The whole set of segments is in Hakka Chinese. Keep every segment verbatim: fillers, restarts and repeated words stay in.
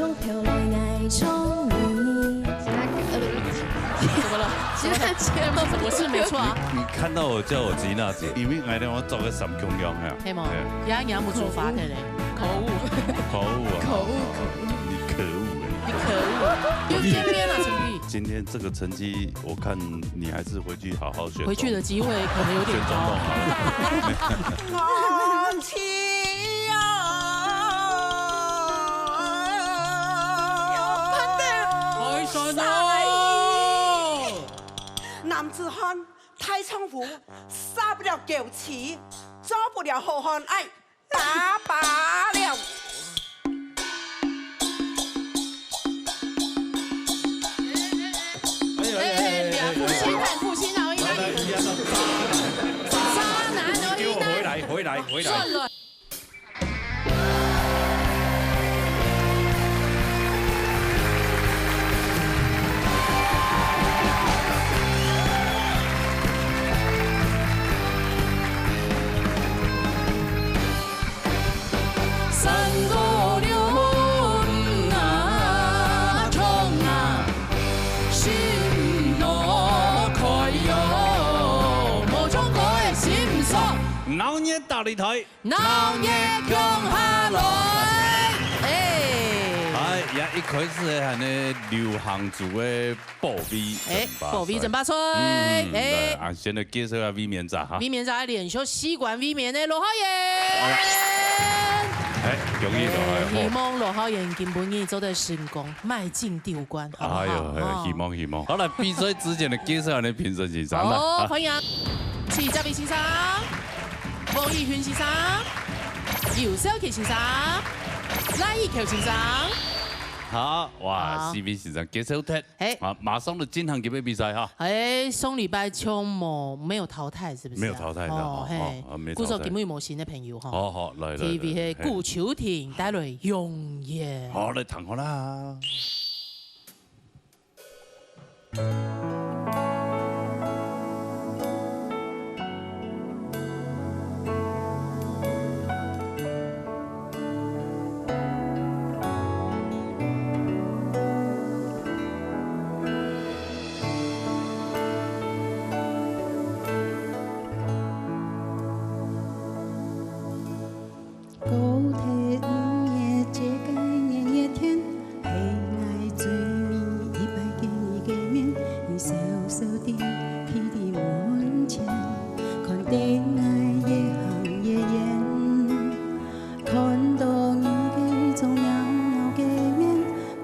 怎么了？怎么了？我是没错啊。你看到我叫我吉娜姐，因為𠊎等我做个三共樣啊。係無？哎呀。也也無處罰个咧。可惡。可惡啊！可惡，可惡。你可惡哎！你可惡！又見面了，陳玉。今天這個成績，我看你還是回去好好選總統。回去的機會可能有點高。選總統好了。我天啊！開心哦！男子漢大丈夫，殺不了狗妻，做不了好漢，哎，打靶了。哎，哎，哎，負心漢，負心漢，我應該來，來，來，你要到渣男。渣男哦，你給我回來，回來，回來。算了。 鬧熱打擂台。 鬧熱共下來。哎。哎，也一開始个還係流行組个保衛，哎，保衛爭霸賽，嗯，哎。來，啊，先來介紹下衛冕者哈。衛冕者連續四關衛冕个羅浩然。哎，恭喜羅浩然。哎，希望羅浩然今晡日做得成功，邁進第五關，好不好？哎喲，哎，哦。希望，希望。好，來，比賽之前來介紹下評審先生，來。哦，啊。歡迎徐嘉偉先生。 黃義勳先生、游少奇先生、賴以喬先生。好，哇，好。四位先生介紹忒。嘿。啊，馬上就進行今日比賽哈。哎，上禮拜就無，沒有淘汰，是不是啊？沒有淘汰的，哦，哦，嘿。哦，哦，沒淘汰。故所今日無新的朋友哈。好，好，來，來，來，T V个嘿。古秋婷帶來永遠。好，來，聽好啦。 高鐵五月節个五月天，係𠊎最尾一擺見你个面。你笑笑地企在門前，看等𠊎越行越遠。看到你个種鳥鳥个面，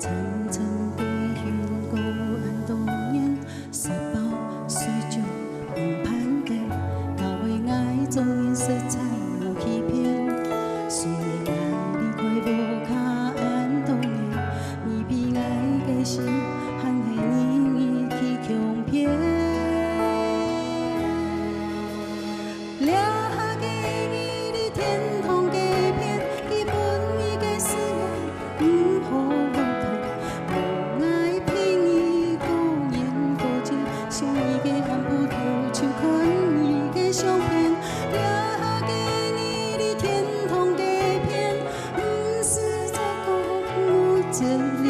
沉沉地雲過恁多年。 食飽睡著毋盼得，到尾𠊎做人實在無欺騙。雖然𠊎離開屋下恁多年，你比𠊎个心還係日日去共片。這下个你在天堂該片，佢分你个思念 毋好回頭，無𠊎陪你過年過節，想你个暗晡頭就看你个相片。這下个你在天堂該片，毋使再講目汁連連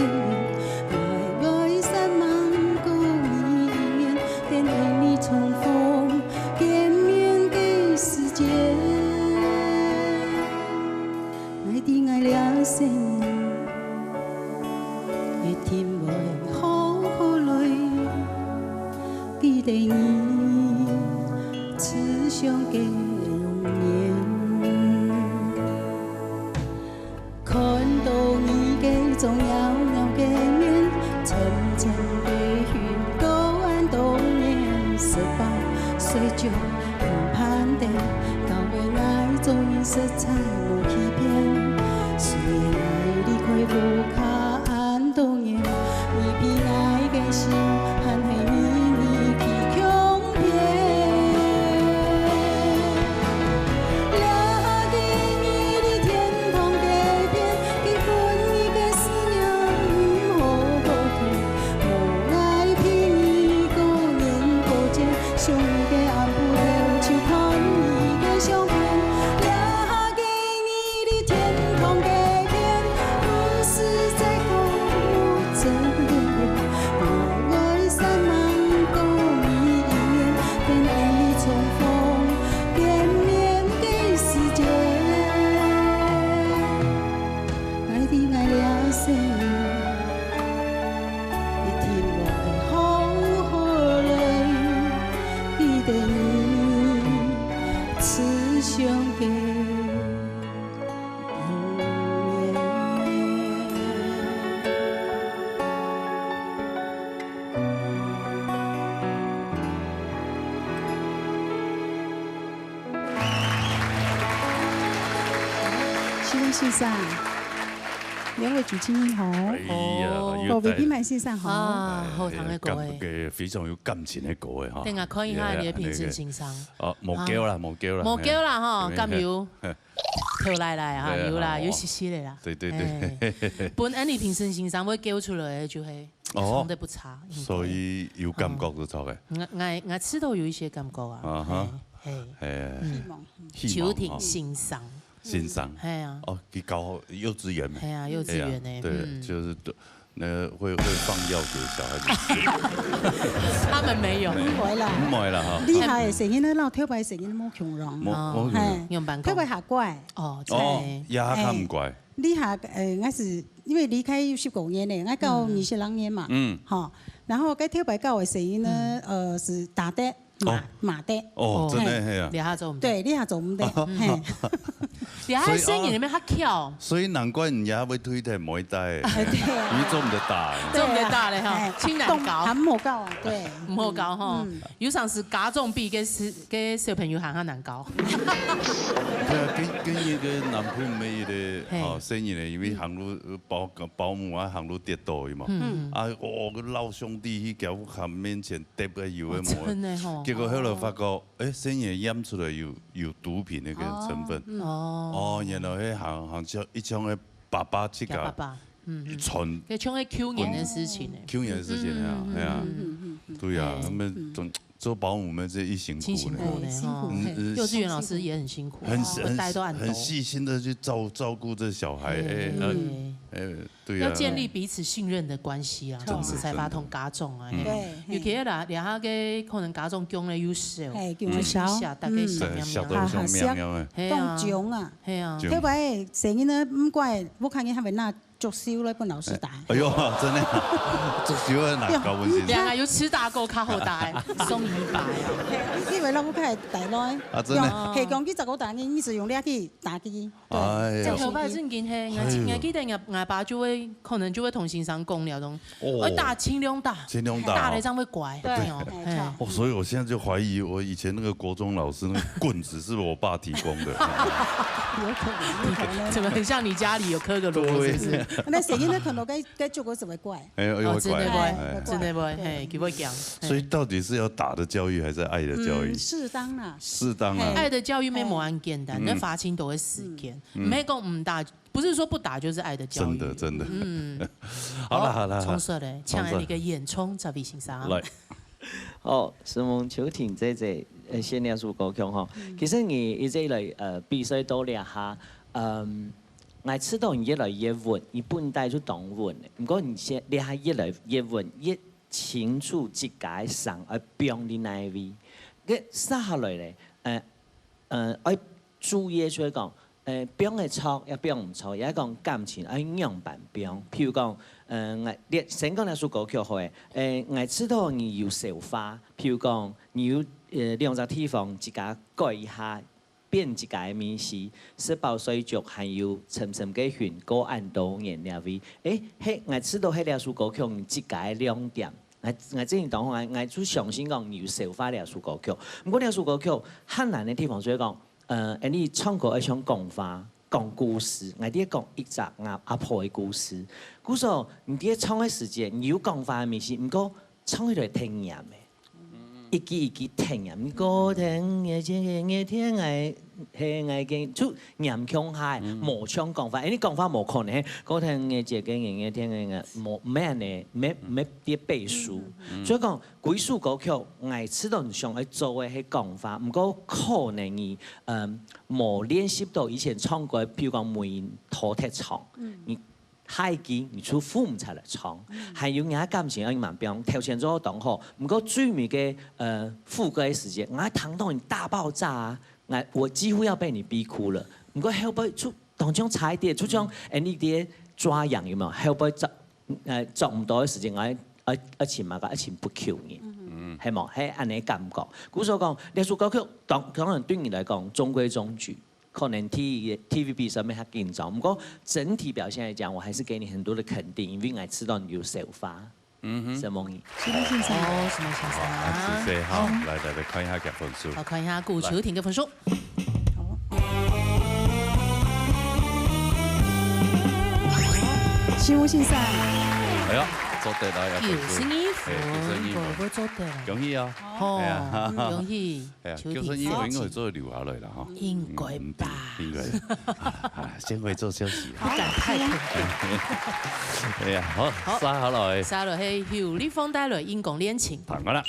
，𠊎會煞猛過你一面，等待你重逢見面个時節。 𠊎知𠊎這生人，一定會好好來記得你慈祥个容顏。看到你个種鳥鳥个面，沉沉个雲過恁多年，食飽睡著 毋盼得，到尾𠊎做人實在無欺騙。雖然𠊎離開屋下恁多年，你比𠊎个心還係日日去共片。這下个你在天堂該片，佢分你个思念毋好回頭。 無𠊎陪你過年過節，想你个暗晡頭就看你个相片。這下个你在天堂該片，毋使再先生，兩位主持人好。哎呀，哦，又帶了。各位評判先生好。啊，好聽个歌哎。哎，感覺非常有感情的歌哎哈。等下看一下你的評審先生。哎，那個，啊，無夠啦，啊。無夠啦，無夠啦哈，哎，敢有？哎，偷來來哈，對啊，有啦，哦。有些些的啦。對，對，對。哎，本來你評審先生會叫出來的就係，哦，唱得不差，應該。所以有感覺就著个。哦，𠊎，𠊎，𠊎試著有一些感覺啊。啊哈。嘿，嘿。哎，嗯。希望。希望，秋婷先生。哦。 先生。係啊。哦，佢教幼稚園咩？係啊，幼稚園呢，係啊，對，嗯。就是，那個會，會放藥給小孩子吃。他們沒有。毋會啦。毋會啦哈。這下个細人仔摎頭擺个細人仔無共樣。無，哦。無共樣。係，樣般講。頭擺較乖。哦，哦，真的。這下較毋乖。哎，這下，呃，𠊎係因為離開有十五年了，𠊎到二十六年嘛，嗯。吼，然後該頭擺教个細人仔，嗯。呃，係打得 罵，哦。罵得。哦，哦。真的，嘿。嘿啊。這下做毋得。對，這下做毋得，嘿。這下細人仔乜較巧。所以難怪人家會推薦，毋會打欸。哎，對啊。你做毋得打欸。做毋得打咧吼，對啊。盡難搞。講還無夠啊，對。毋好搞吼。嗯。有常時家長比該細，該小朋友還較難搞。對啊，跟，跟一個南部妹的，嘿。哦，細人仔，因為行路，呃，保，保姆啊，行路跌倒去嘛。嗯。啊，哦，个老兄弟去佢屋下面前 跌个有个無个。哦，真的吼。結果後來發覺，哦。欸，細人仔驗出來有，有毒品那個成分。哦，嗯。哦。哦，原來該行，行像，一像个爸爸自家，佢爸爸，嗯，嗯。一傳，該像个舊年的事情欸。舊年的事情啊，嗯，嗯，係啊。嗯，嗯，嗯，嗯。對啊，欸。他們總，做保姆們這一辛苦呢。真辛苦呢，欸，辛苦，吼。嗯，嘿，嗯。幼稚園老師也很辛苦啊，很，很，帶到恁多。很細心地去照，照顧這小孩，欸，欸，那，嗯。欸， 對啊。要建立彼此信任的關係啊，真的，吼，實在吧，真的。同家長啊，嗯。嘿。對，尤其啦，這下个可能家長降了又少，嘿，降了少。就想一下，大概想嗯。對，曉得像命樣啊。啊，哈，命樣啊。嘿啊。當囧啊。嘿啊。囧。特別細人仔毋乖，屋下人還會拿竹修來分老師打。哎喲，真的，竹修啊，拿高分先生。兩個有試打過較好打欸，送一百啊。嘿，因為老屋下帶來，啊，真的。用，嘿，講佢十個打你，你係用這去打佢。 對，哎呀。這頭擺正經係，𠊎，哎喲。𠊎記得𠊎，𠊎爸就會，可能就會同先生講了，講，哦。愛打，盡量打，盡量打哦。打了正會乖，對。對哦，哎，嘿。哦，所以我現在就懷疑我以前那個國中老師那個棍子是不是我爸提供的？有可能，有可能。怎麼很像你家裡有刻個鑼，是不是？對。那細人仔看到該，該竹个就會乖。 哎，又會乖。哦，真的會，哎。真的會，嘿，佢會講，嘿。所以到底是要打的教育還是愛的教育？嗯，適當啦。適當啊。嘿。愛的教育乜無恁簡單，嗯。該花盡多个時間。嗯。毋係講毋打，不是說不打就是愛的教育。真的，真的。嗯。好了，好了，好了。重說咧，重說。請你个演唱，這位先生。來。好，承蒙秋婷姐姐，呃，選這首歌曲吼。嗯。其實你一直以來，呃，比賽到這下，嗯， 𠊎知道你越來越穩，你本底就當穩了。毋過你現，這下越來越穩，越清楚自家个聲愛放在哪位。該接下來咧，呃，呃，愛注意个就係講，呃，放會著，也放毋著，也講感情愛仰般放。譬如講，呃，𠊎，你先講這首歌曲好了，呃，𠊎知道你有想法，譬如講，你有，呃，兩隻地方自家改一下， 變一個个名詞，食飽睡足，還有深深个雲，過恁多年這位。欸，係，𠊎知道係這首歌曲你自家个亮點。𠊎，𠊎真正當好，𠊎，𠊎就相信講你有想法這首歌曲。毋過這首歌曲較難个地方就係講，呃，你唱歌愛像講話，講故事，𠊎在講一隻阿，阿婆个故事。故所，你在唱个時節，你有講話个名詞，毋過唱起來忒黏个。 一句一句忒黏，你歌聽，𠊎這个，𠊎聽，𠊎，係，𠊎个，就黏共下，嗯。無像講話，因為講話無可能，歌聽，𠊎這个，𠊎，𠊎聽，𠊎，無，無恁呢，無，無得背書。嗯。所以講，歸首歌曲，𠊎知道你想愛做个係講話，毋過可能你，嗯，無練習到以前唱歌，譬如講梅菁特唱，嗯。你 下一句你就赴毋出來唱，嗯。還有人家感情愛慢慢，頭前做到當好，毋過最尾个，呃，副歌个時節，𠊎聽到你大爆炸啊，𠊎，我幾乎要被你逼哭了。毋過後背就當像差一點，就像，嗯。Andy在抓癢有無？後背抓，呃，抓毋到个時節，𠊎，呃，愛尋麼个？愛尋不求人，嗯。係無？係恁呢感覺。故所講，這首歌曲當，當然對你來講，中規中矩。 可能T，TVB上面較緊張，毋過整體表現來講，我還是給你很多的肯定，因為𠊎知道你有想法。嗯哼。承蒙你。承蒙先生。哦，承蒙先生。好，啊，謝謝，好，嗯。來，來，來看一下佢个分數。好，看一下顧秋婷个分數。好。新武先生，哎呀，做得了，要九十二分，哎，九十二分。九十二分，各位做得了。恭喜啊！哦，哎呀，恭喜，哎呀，九十二分应该做得留下来了哈。应该吧？嗯，嗯，应该。啊，啊，先回做休息。不敢太肯定。哎呀，好，好，杀好了哎。杀了嘿，有李峰带来《英雄恋情》。谈过了。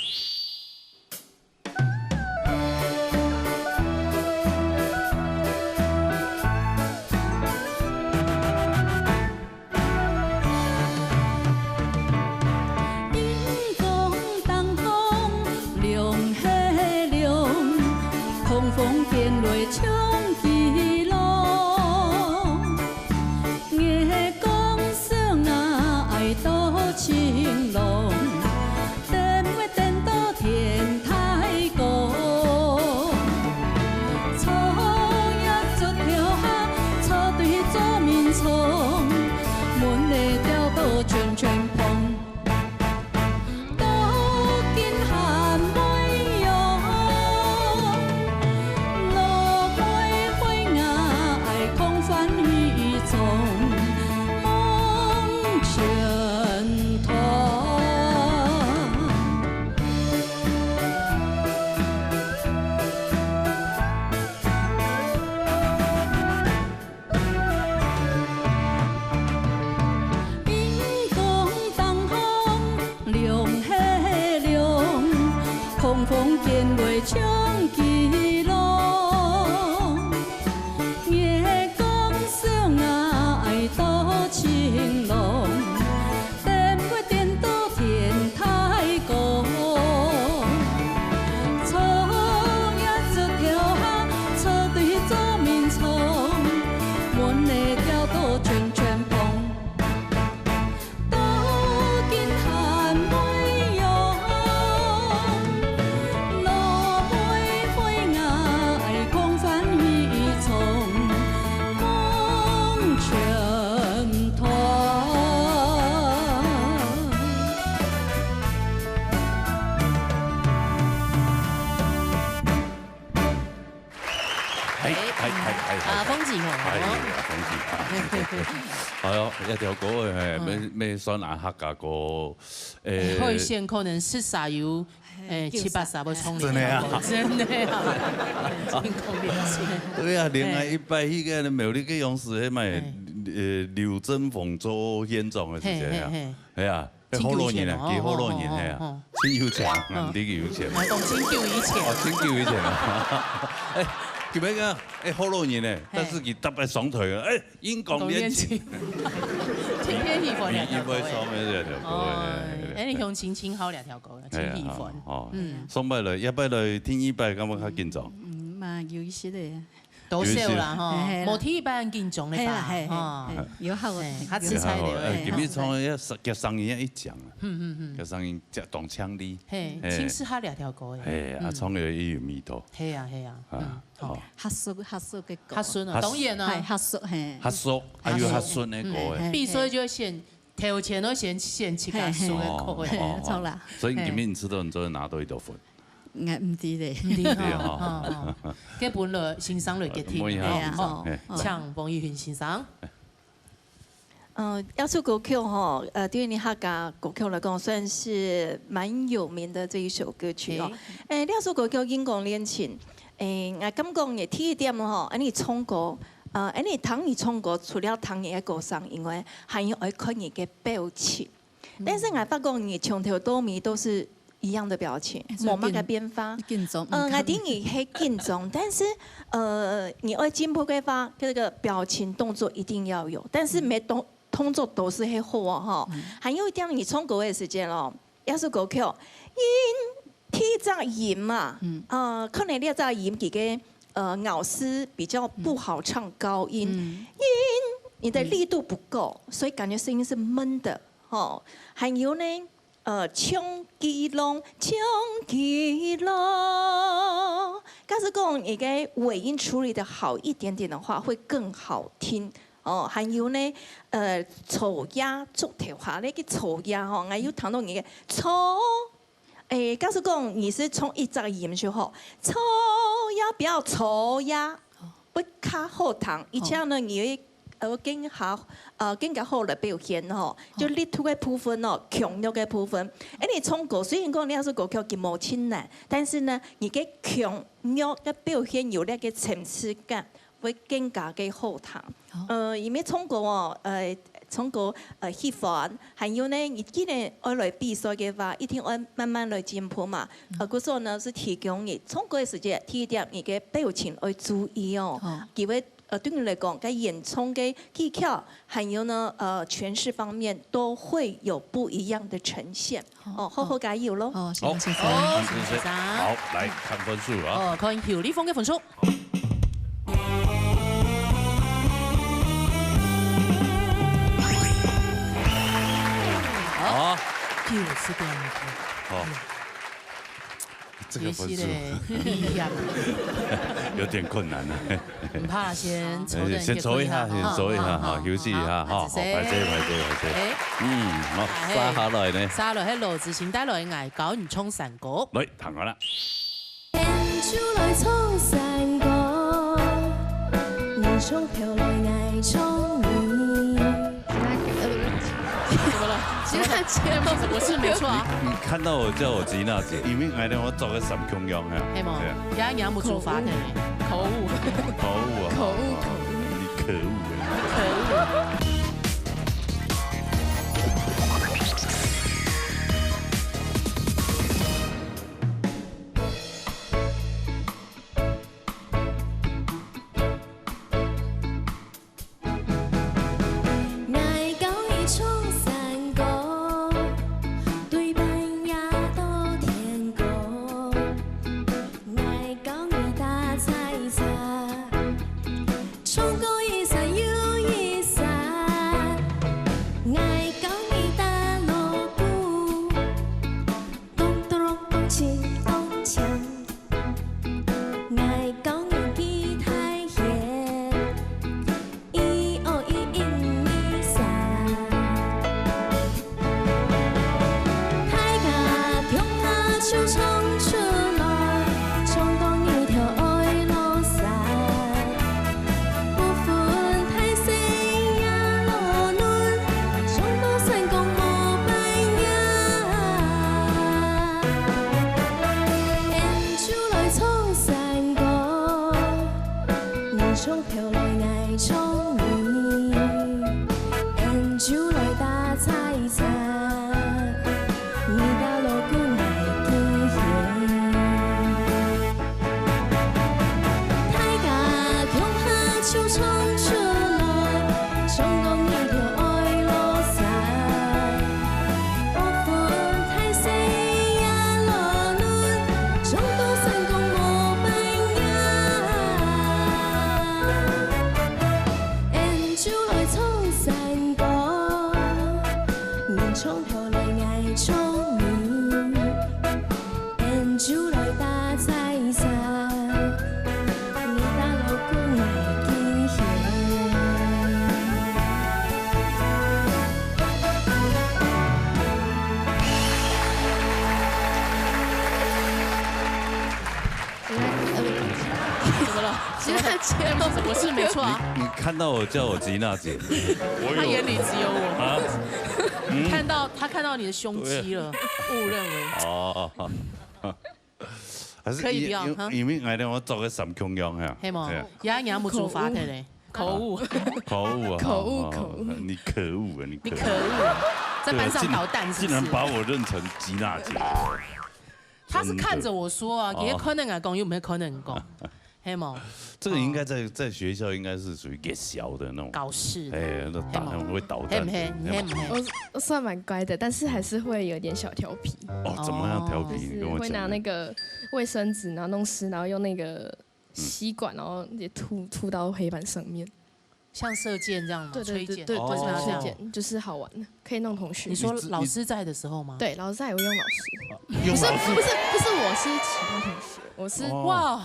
哎，哎，哎，哎，哎，啊，风景哦。哎呀，风景啊。哎呦，這條歌，哎，嗯。沒，沒算啊，客家歌，哎，哎，海鮮可能食晒有，哎，哎，七八十个重量。真的啊？真的啊。真可憐。對啊，另外一擺，哎。那個苗栗个勇士，那麼，哎。呃，劉鎮宏做縣長个時間啊。嘿，嘿，嘿。哎呀， 哎，學老人呢？真久以前哦，佢學老人，哦，係啊，哦，哦。真有錢，嗯。你有錢。我講真久以前。哦，真久以前啊。哎，佢那個，哎，學老人呢？嘿。但是佢特別上台啊，哎，英雄戀情。天天喜歡這條歌。你，你會唱的這條歌，哦，哎，哎，哎，你用心情好這條歌，真喜歡。哎呀，好，好。嗯。上擺來，下擺來，第二擺，敢有較緊張？嗯，嘛有一些的。 多少啦，吼，有一些。嘿，嘿啦。無第一擺緊張个吧，嘿啦，嘿，嘿，吼。嘿，有好个。嘿，較自在个。有好个，哎，嘿，今日唱个，好个。佢聲音也一講啊。嗯，嗯，嗯。佢聲音當清麗。嘿，嘿。真適合這條歌个。嘿，啊，嗯。唱个也有味道。嘿啊，嘿啊，啊，嗯，好。好。客屬，客屬个歌。客屬啊，客屬。當然啊。嘿，客屬，嘿。客屬，還有客屬个歌，嗯，嘿，嘿。比賽就會選 頭前都先，先自家輸个口味。嘿，嘿。哦，哦，哦。著啦。所以今日你知道你做得拿到幾多分？嘿。𠊎毋知咧。毋知，對啊，吼，吼，吼。該分落先生來決定。問一下先生，吼，嘿。請黃玉雲先生。呃，這首歌曲吼，呃，對於客家歌曲來講，算是蠻有名的這一首歌曲哦。嘿。誒，這首歌曲《英雄戀情》，誒，𠊎感覺个第一點吼，恁呢唱歌，呃，恁呢聽你唱歌，除了聽你个歌聲以外， 還有愛看你个表情。嗯。但是𠊎發覺你從頭到尾都是一樣的表情，哎，無麼个變化。緊張，呃，嗯，𠊎知你係緊張，但是，呃，你愛進步个話，這個表情動作一定要有，但是無動，動作都是會好哦，吼。嗯。還有一點，你唱歌个時間哦，這首歌曲，因 第一隻音嘛，嗯。呃，可能這隻音佢个，呃，咬字比較不好唱高音，嗯。音，你的力度不夠，嗯。所以感覺聲音是悶的，吼。還有呢，呃，唱起浪，唱起浪，假使講你个尾音處理得好一點點的話，會更好聽。哦，還有呢，呃，坐呀，坐頭下，該个坐呀，吼，𠊎有聽到你个坐 誒，假使講你是唱一隻音就好，坐呀，不要坐呀，哦。會較好聽。而且呢，哦。你會，呃，更加，呃，更加好來表現吼，就力度个部分哦，強弱个部分。因為唱歌雖然講你係歌曲佢無盡難，但是呢，你个強弱个表現有那個層次感，會更加个好聽。呃，因為唱歌哦，呃，唱歌，呃，喜歡，還有呢，你既然愛來比賽个話，一定愛慢慢來進步嘛。呃，故所呢，係提供你唱歌个時節，第一點，你个表情愛注意哦，佢會 呃，對你來講，該演唱个技巧，還有呢，呃，詮釋方面都會有不一樣的呈現。哦，好好加油咯。哦，謝謝先生，好，謝謝先生。好，來看分數啊。哦，看邱立峰个分數。好，九十點五分。好。 這個分數。有點困難啊。毋怕，先抽等，先抽一下，先抽一下哈，休息一下哈。好，歹勢，歹勢，歹勢。嗯，好，續下來呢？續下來係羅志祥帶來个《𠊎教你唱山歌》。來，聽好了。就來唱山歌，你唱頭來，𠊎唱尾。 怎麼了？我是沒錯啊。你看到我叫我吉娜姐，因為𠊎等我做个三共樣啊。係無？對啊。等下你要目珠發疼欸。口誤。口誤啊。口誤，口誤。你可惡欸。可惡。 𠊎教你唱山歌，對半夜到天光。𠊎教你打採茶，唱歌一儕又一儕。𠊎教你打鑼鼓，咚咚咚咚，咚鏘。 𠊎教你吉他弦，一二一，一二三。大家共下就唱出來，唱到日頭愛落山。 不分大細也老嫩，唱到山歌無半夜。俺就來唱山歌，你唱頭來，𠊎唱尾。俺就來打採茶，你打鑼鼓，𠊎吉弦。 大家共下就唱出來，唱到日頭愛落山。不分大細也老嫩，唱到山歌無半夜。俺就來唱山歌，你唱頭來，𠊎唱尾。 俺就來打採茶，你打鑼鼓，𠊎吉弦。怎麼了？吉娜姐，我是沒錯啊。你，你看到我叫我吉娜姐，我有，他眼裡只有我。啊？看到，他看到你的胸肌了，誤認為。哦。 還是可以不要，因，哈？因為𠊎等我做个三共樣啊。係無？係啊。也人家目珠發疼咧。口誤。口誤啊。口誤，哦，口誤。你可惡啊，你可惡。你可惡，在班上搗蛋是不是？竟然，竟然把我認成吉娜姐。他是看著我說啊，真的。也可能啊，講又沒可能講。 係無？這個應該在，哦。在學校應該是屬於搞笑的那種。搞事。哎，那打，係無？會搗蛋的，係毋係？係無？係毋係？我，我算蠻乖的，但是還是會有點小調皮。哦，怎麼樣調皮？哦。你跟我講。就是會拿那個衛生紙，然後弄濕，然後用那個吸管，然後也吐，吐到黑板上面。像射箭這樣嗎？對，對，對，吹箭。對，對，哦。像射箭，就是好玩的，可以弄同學。你說老師在的時候嗎？對，老師在，我用老師。用老師？不是，不是，不是，我是其他同學，我是。哦。哇，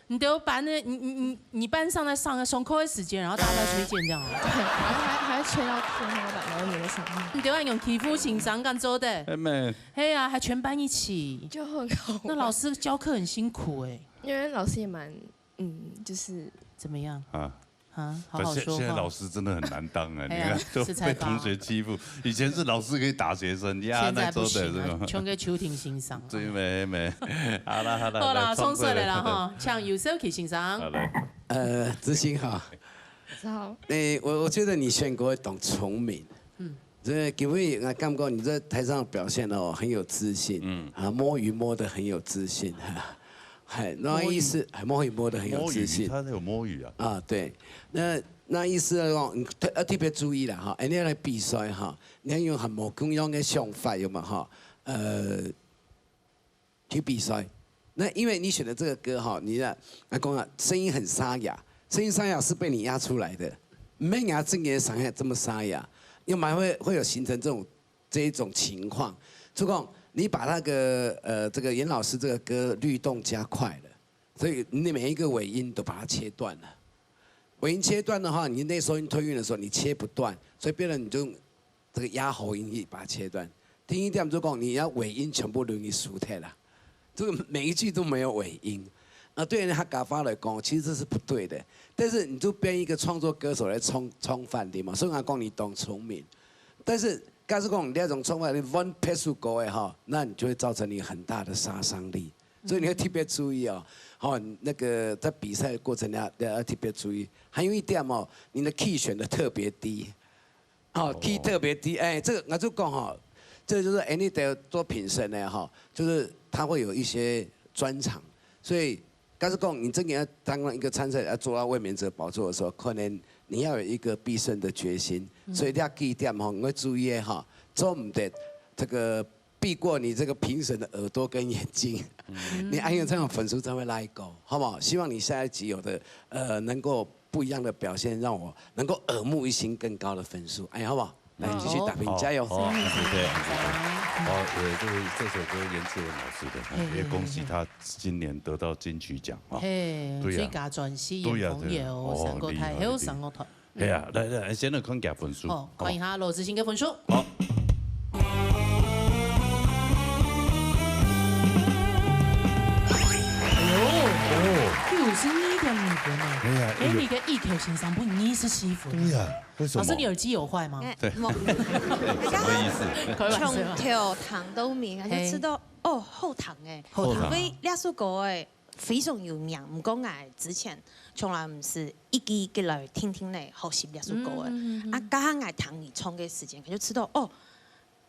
你兜班的，你，你，你，你班上在上，上課的時間，然後大家在吹箭這樣啊？對，然後還，還會吹到天花板，然後黏在上面。你兜恁樣欺負先生敢做得？妹妹。係啊，還全班一起。就很好玩。那老師教課很辛苦欸。因為老師也蠻，嗯，就是怎麼樣？啊。啊，好好说话。现在老师真的很难当啊，哎呀，你看都被同学欺负。以前是老师可以打学生，呀，现在不行了，那时候的这种。全给邱婷欣赏。对，没没，好了好了，好啦，来，冲水了啦哈，像尤秀奇先生。好嘞。呃，知心哈，好。诶，我我觉得你选歌当聪明，嗯，这因为我感觉你在台上表现哦很有自信，嗯，啊，摸鱼摸得很有自信，哈，嗨，那意思，摸鱼摸得很有自信，摸鱼，他有摸鱼啊？啊，对，那那意思来讲，你特要特别注意了哈，人家来比赛哈，你要用很无共样的想法，有没有哈？呃，去比赛。那因为你选的这个歌哈，你的阿公啊，声音很沙哑，声音沙哑是被你压出来的，没有正经的声音这么沙哑，要么会会有形成这种这一种情况。就讲你把那个呃这个严老师这个歌律动加快了，所以你每一个尾音都把它切断了。尾音切断的话，你那收音推运的时候你切不断，所以变成你就这个压喉音一把切断。第一点就讲你要尾音全部轮你输掉了，这个每一句都没有尾音。那对于客家话来讲，其实这是不对的。但是你就变一个创作歌手来充充饭的嘛，所以我讲你懂聪明。但是假如讲你那种充饭，你乱拍首歌的哈，那你就会造成你很大的杀伤力。所以你要特别注意哦，好，那个在比赛的过程要要特别注意。还有一点哦，你的 key 选的特别低，好，key 特别低，哎，这个我就讲哈，这个就是 any day 做评审的哈，就是他会有一些专长，所以假如讲你真的要当一个参赛，要做到卫冕者宝座的时候，可能你要有一个必胜的决心，所以你要 key 点哈，你要注意哈，做唔得这个避过你这个评审的耳朵跟眼睛，你还有这样分数才会拉高，好不好？希望你下一集有的呃能够不一样的表现，让我能够耳目一新更高的分数，哎，好不好？来继续打拼，加油！好，谢谢，谢谢。好，呃，这个这首歌严志文老师的，也恭喜他今年得到金曲奖啊。嘿，对呀，最佳专辑，对呀，对呀，哦，杨凤友，山歌台，厉害，还有山歌台。 系啊，来来，先来看佢分数。好，看一下羅志新个分数。好。哎呦，九十二点五分呢。哎呀，哎呦。Amy个一口先生分二十四分。对呀，为什么？老师，你耳机有坏吗？哎，对。什么意思？开玩笑。从头听到尾，就知道，哦，好听哎。好听。因为这首歌哎， 非常有名，毋过𠊎之前从来毋是一个一个来听听咧，学习這首歌个。啊，加上𠊎聽你唱个時間，佢就知道，哦，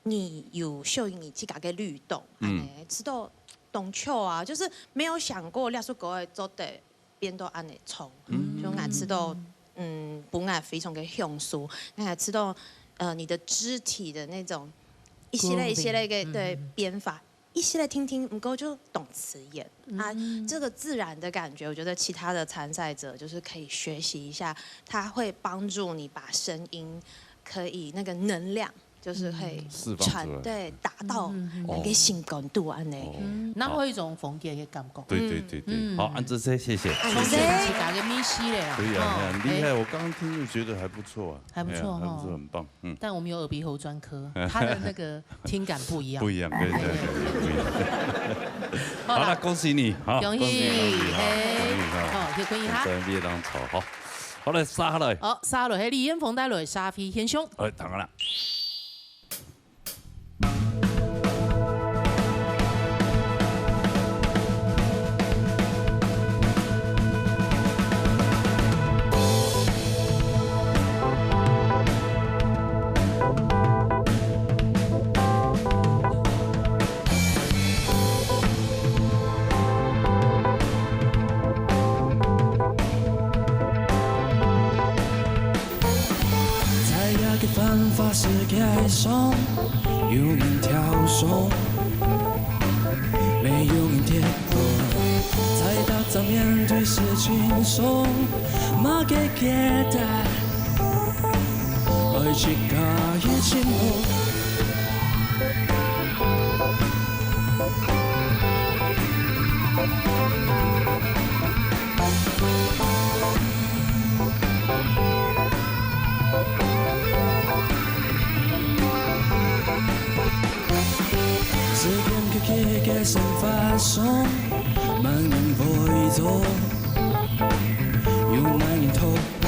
你有屬於你自家个律動，恁呢，知道當巧啊，就是沒有想過這首歌个做得變到恁呢唱，就𠊎知道，嗯，分𠊎非常个享受，𠊎知道，呃，你的肢體的那種一系列一系列个，對，變化， 一起來聽聽，毋過就當自然啊，這個自然的感覺，我覺得其他的參賽者就是可以學習一下，它會幫助你把聲音可以那個能量，就是會釋放出來。傳，對，達到那個心高度恁呢。哦。嗯，那會有一種風格的感覺。對對對對，嗯。好，恁仔細，謝謝。恁仔細。自家个美食咧啦。對啊，吼，很厲害，我剛剛聽就覺得還不錯啊。還不錯吼。哎呀，還不錯，很棒。 嗯。但我們有耳鼻喉專科，他的那個聽感不一樣。不一樣，對對對，不一樣。好啦。好啦，恭喜你，好，恭喜，恭喜，恭喜，好，嘿，恭喜，好。好，也恭喜他。真的當吵，好。好，來，續下來。好，續下來，係李彥峰帶來社會現象。哎，當然啦。在這個繁華世界上，有人跳舞，也有人跌倒。在打雜面對事情上，麼个解答？愛自家一盡好。 時間過去个生活上，麼人會做？有麼人討好？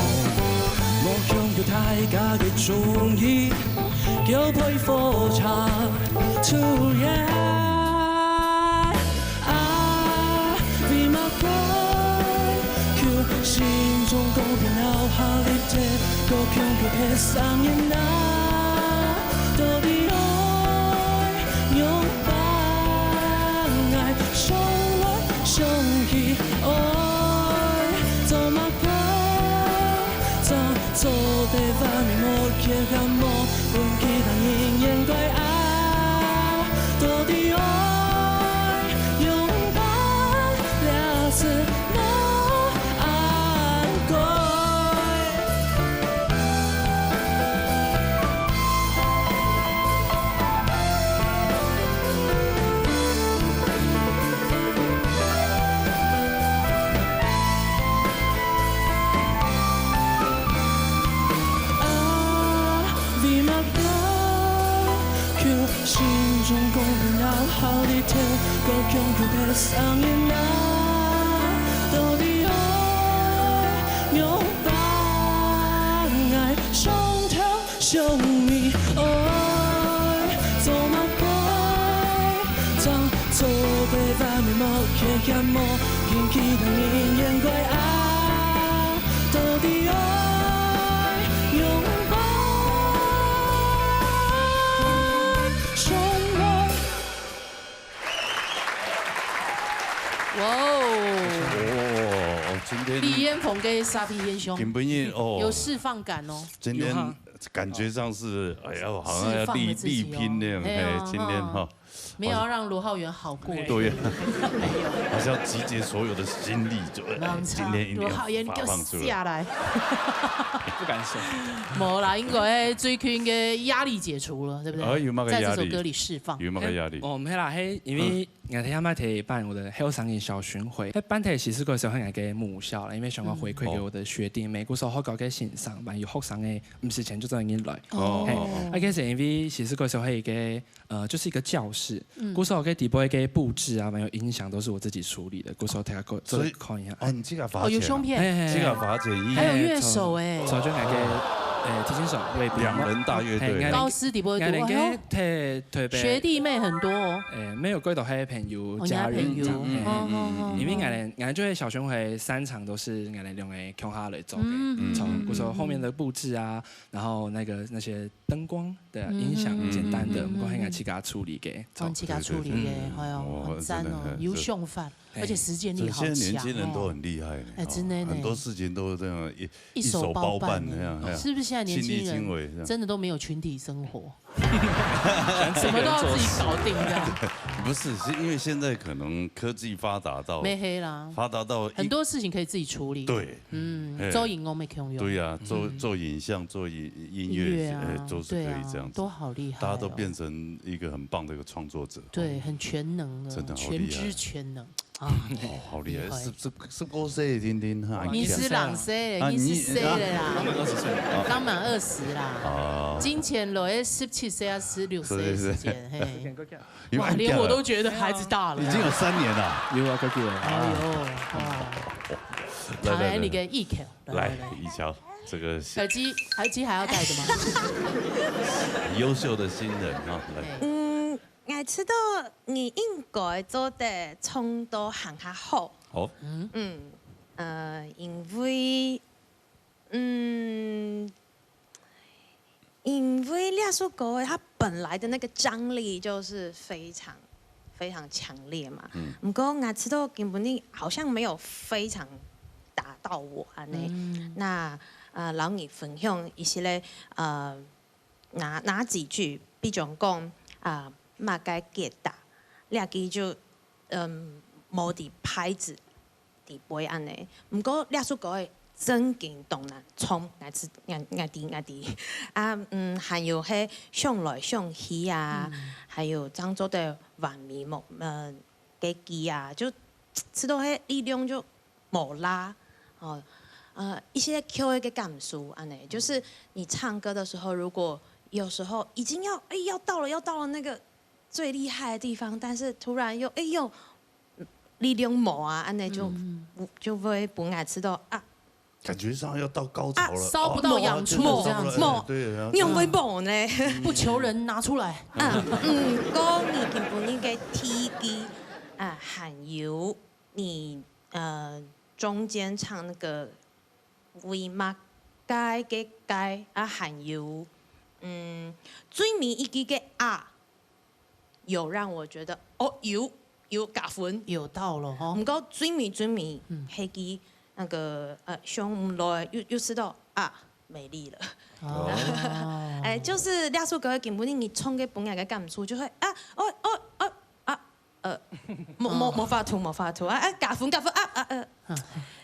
大家个中意，叫配火車。Tonight，啊，vì mà quên，佢心中公平鬧下哩忒，過強求別聲音啊，到底愛仰般愛上來？ 想起愛做麼个？做，做得完美無缺陷，無分其他人嫌怪啊！到底愛仰般了事無安過？ 啊，vì mà quên，佢心中公平鬧下哩忒，過強求別聲音啊，到底愛仰般愛上頭？ 想你愛做麼个？做，做得完美無缺陷，無見其他人嫌怪啊！到底愛仰般上來？哇哦！哦，今天李彥宏跟沙皮嫣兄，今晡日哦，有釋放感哦。今天有哈。感覺上是，哎呀，好像要力，釋放了自己哦。力拼那樣，哎呀，嘿，今天哈。哈。没有要让罗浩元好过。对呀。没有。好像集结所有的心力，就，哎，让他，今天一定要罗浩元给我发放出来。下来。不敢说。没啦，应该最近的压力解除了，对不对？哎，有没有个压力？在这首歌里释放。有没有个压力？哦，没啦，嘿，因为 𠊎頭下嘛提辦我个後生人小巡迴，該辦个其實个時候係𠊎个母校啦，因為想要回饋給我的學弟妹，故所學校个先生，還有學生个，毋使錢就做得入來。哦。嘿，哦，哦。啊，其實因為其實个時候係一個，呃，就是一個教室，嗯。故所个底部个布置啊，還有音響都是我自己處理的，故所大家過，所以，做得看一下。哦，你這個罰錢啊？哦，有胸片。嘿，嘿，嘿。這個罰錢，還有樂手欸。嘿，從，從就那個，呃，提琴手，我也不用。兩人大樂隊。嘿，高斯底部个，哎喲。 特別學弟妹很多哦。誒，沒有，過多還有朋友、哦，你還家人這樣，朋友。嘿，嘿。哦，哦，哦，哦。因為𠊎等，𠊎等就係小巡迴三場都是𠊎等兩個共下來做个，嗯，嗯，從，嗯，比如說後面的布置啊，然後那個，那些燈光的音響，嗯，簡單的，嗯，嗯，毋過係𠊎自家處理个，哦，你自家處理个，對，對，對。哎喲，哦，很讚哦，真的，很，優秀範。 而且實踐力好強哦。這些年輕人都很厲害呢，哎，真的呢。哦，很多事情都是這樣一，一手包辦呢。一手包辦那樣，哎呀，是不是現在年輕人親力親為這樣。真的都沒有群體生活？什麼都要自己搞定這樣。不是，是因為現在可能科技發達到，沒黑啦。發達到一，很多事情可以自己處理。對。嗯，哎。做音樂也可以用。對呀，做，嗯。做影像，做音，音樂，音樂啊，哎，都是可以這樣子。對啊，都好厲害哦。大家都變成一個很棒的一個創作者。對，很全能的，真的好厲害。全知全能。 啊，哦，好厲害，厲害。十，十，十五歲定定哈，你是兩歲，啊，你是歲了啦。你，啊。剛滿二十歲。剛滿二十啦。哦。金錢落在十七歲啊，十六歲的時間，是，是，是。嘿。哇，連我都覺得孩子大了。已經有三年了。有啊，快點了。哎喲，哦。來，來，來。看來你个一口，來，來，來，來。一口，這個是耳機，耳機還要戴著嗎？優秀的新人啊，來。對。嗯， 𠊎知道你應該做得唱到還較好。好。嗯。嗯，呃，因為，嗯，因為這首歌它本來的那個張力就是非常，非常強烈嘛。嗯。毋過𠊎知道今晡日好像沒有非常打到我恁呢。嗯。那，呃，摎你分享一息仔，呃， 哪，哪幾句，比將講，啊，麼个吉他，這句就，嗯，無在拍子底背恁呢。毋過這首歌个正經當難唱，𠊎知，𠊎，𠊎知，𠊎知。啊，嗯，還有該想來想去啊，嗯。還有正做得完美無，呃，个句啊，就知道該力量就 無啦，哦，呃，一些Q A个感受，恁呢，就是你唱歌的時候，如果有時候已經要，哎，要到了，要到了那個最厲害的地方，但是突然又，哎喲，力量無啊，恁呢就，嗯。就會分𠊎知道啊，感觉上要到高潮了，啊，烧不到痒处哦，这样子。烧不到了，哎，对，然后仰會無呢？不求人拿出来。啊，毋過你今晡日个第一句，啊，還有你，呃，中間唱那個為麼个个个，啊，還有，嗯，最尾一句个啊， 有讓我覺得，哦，有，有加分。有到了吼。毋過最尾最尾，嗯。係佢那個，呃，上來又，又試到啊，美麗了。哦。哎，就是這首歌根本你唱个本來个感觸就會啊，哦，哦，哦，啊，呃，無，無，哦。無法度，無法度，啊，啊，加分，加分，啊，啊，呃。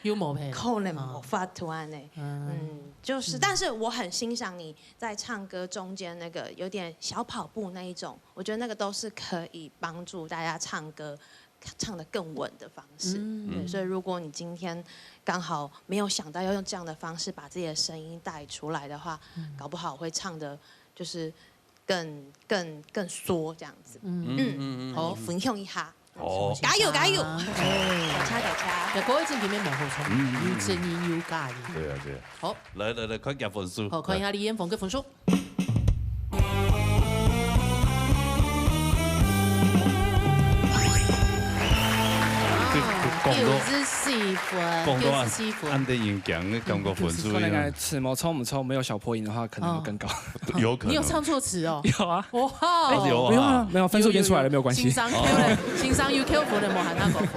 又無配了。可能無法度恁呢。哦。嗯。嗯，就是，嗯。但是我很欣賞你在唱歌中間那個有點小跑步那一種， 我覺得那個都是可以幫助大家唱歌唱得更穩的方式。嗯。對，所以如果你今天剛好沒有想到要用這樣的方式把自己的聲音帶出來的話，嗯。搞不好會唱得就是更，更，更縮這樣子。嗯。嗯。嗯，嗯，嗯，好。嗯。分享一下。哦。加油，加油。哎。加油，加油。也各位正經面無好唱，嗯，嗯，嗯。有正經有加油。對啊，對啊。好。來，來，來，看一下分數。好，看一下李彥峰个分數。 這講到，九十四分，講到恁，九十四分。恁得人驚，感覺分數可能，哎，尺毛衝不衝，沒有小破音的話，可能會更高。哦。有可能。你有唱錯詞哦？有啊。哇哦。哎，有啊。沒有啊，沒有，分數已經出來了，有，有，有。沒有關係。欣賞扣了，欣賞有扣分的，無喊他扣分。